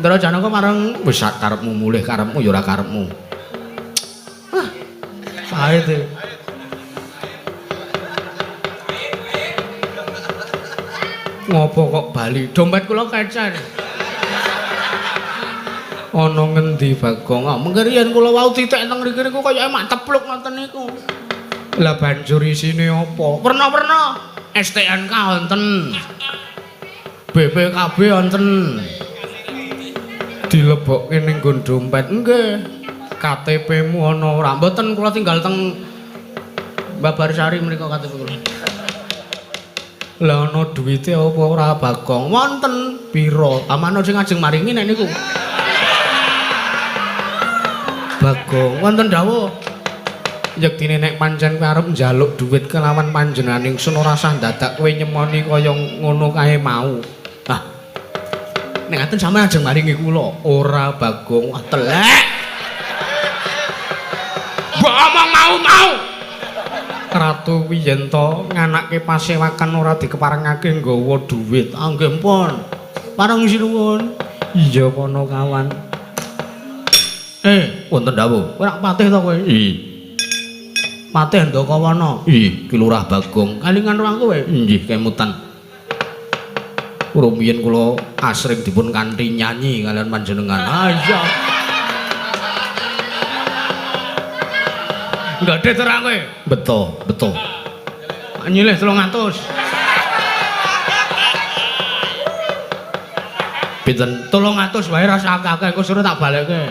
Ndara Janaka pareng wis sak karepmu mulih karepmu ya ora karepmu. Ah. Pahit. Ngopo kok bali? Dompet kula kecen. Ana ngendi Bagong? Ah, mengke riyen kula wau titik teng mriki niku kaya mak tepluk ngoten niku. Lah banjur isine apa? Werna-werna. STNK wonten. BPKB wonten. Dilebokke ning nggon dompet. Nggih. KTP-mu ana ora? Mboten kula tinggal teng Babarsari mriku KTP kula. Lah ana duwite apa ora Bagong? Wonten pira? Amano sing ajeng maringi nek niku. Bagong, wonten dawuh. Yektine nek pancen kowe arep njaluk dhuwit kelawan panjenengan ingsun ora sah dadak kowe nyemoni kaya ngono kae mau. Ah. Nek ngaten sampeyan ajeng maringi kula. Ora Bagong, wah telek. Mbok omong mau-mau. Ratu kuwi yen to nganake pasewakan ora dikeparengake nggawa dhuwit. Ah nggih pun. Pareng sinuwun. Iya kono kawan. Wonten dawuh. Kowe rak patih to kowe? Iya. Patih Ndakawana. Iya, Ki Lurah Bagong. Kalingan ruang kowe? Nggih, kemutan. Rumiyin kula asring dipun kanthi nyanyi kalian panjenengan. Ah iya. Nggak terang kowe? Beto, beto. Nyilih 300. Pinten? 300 wae rasa akeh-akeh engko sore tak balekke.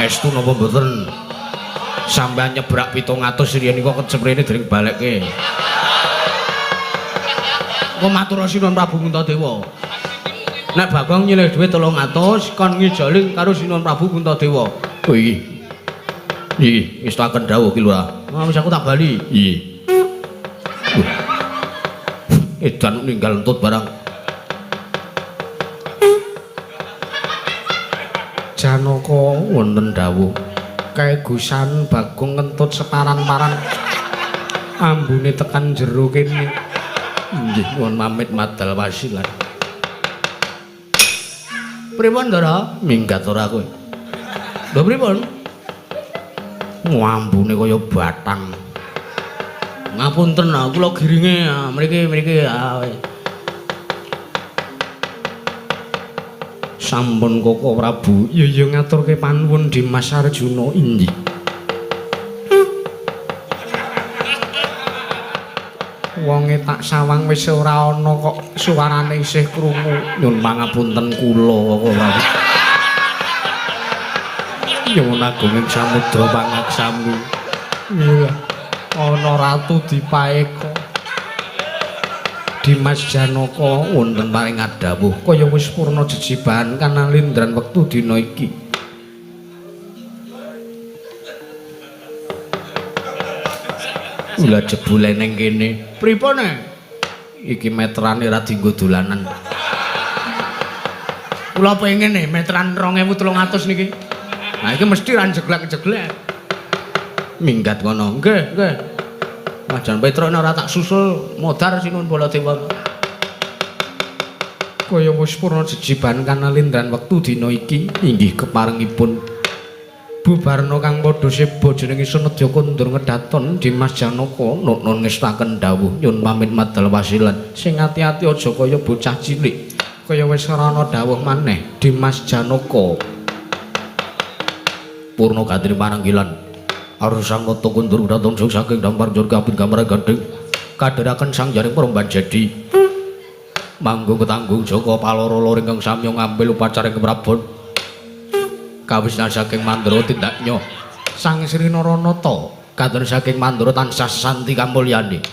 Estu napa mboten? Sampeyan nyebrak 700 riyen niku keceprene dereng balekke. Engko matur Sinuwun Prabu Puntadewa. Nek Bagong nyilih dhuwit 300 kon ngijoli karo Sinuwun Prabu Puntadewa. Oh iki. Iki wis taken dawuh Ki Lurah. Ah wis aku tak bali. Iya. Edan ninggal entut barang. Janaka wonten dawuh. Kaegusan Bagong ngentut separan-paran. Ambune tekan jero kene. Nggih, nuwun pamit madal wasilan. Pripun, Ndara? Minggat ora kowe? Lho pripun? Ambune kaya batang. Ngapunten, kula giringe mriki mriki. Sampun Koko Prabu. Iya iya ngaturke panuwun Dimas Arjuna. Inggih. Wonge tak sawang wis ora ana kok suarane isih krungu. Nyun pangapunten kula Koko Prabu. Nyuwun agunging samudra pangaksami. Iya. Ana ratu dipaeka. Dimas Janaka wonten paring adhawuh kaya wis purna jejibahan kanalindran wektu dina iki. Lah jebule ning kene. Pripun? Iki meterane ra dienggo dolanan. Kula pengen meteran 2300 niki. Nah iki mesti ra jeglek-jeglek. Minggat kono. Nggih, nggih. Wah, Jan Petruk nek ora tak susul modar Sinuwun Baladewa. Kaya wis purna jejiban kanalindran wektu dina iki inggih keparengipun bubarna kang padha seba jenenge Senedya kondur ngedaton Dimas Janaka nun ngestaken dawuh nyun pamit madal wasilan. Sing ati-ati aja kaya bocah cilik. Kaya wis ora ana dawuh maneh Dimas Janaka. Purna gandri pananggilan. Arusang nata kundur dateng saking dampar njur kaping gambar gandeng kadheraken sang jaring peremban jadi manggung ketanggung Joko paloro loro ingkang samya ngambil upacara ing keprabon kawisnan saking Mandra tindaknya Sang Sri Naranata katon saking Mandra tansah santi kamulyane.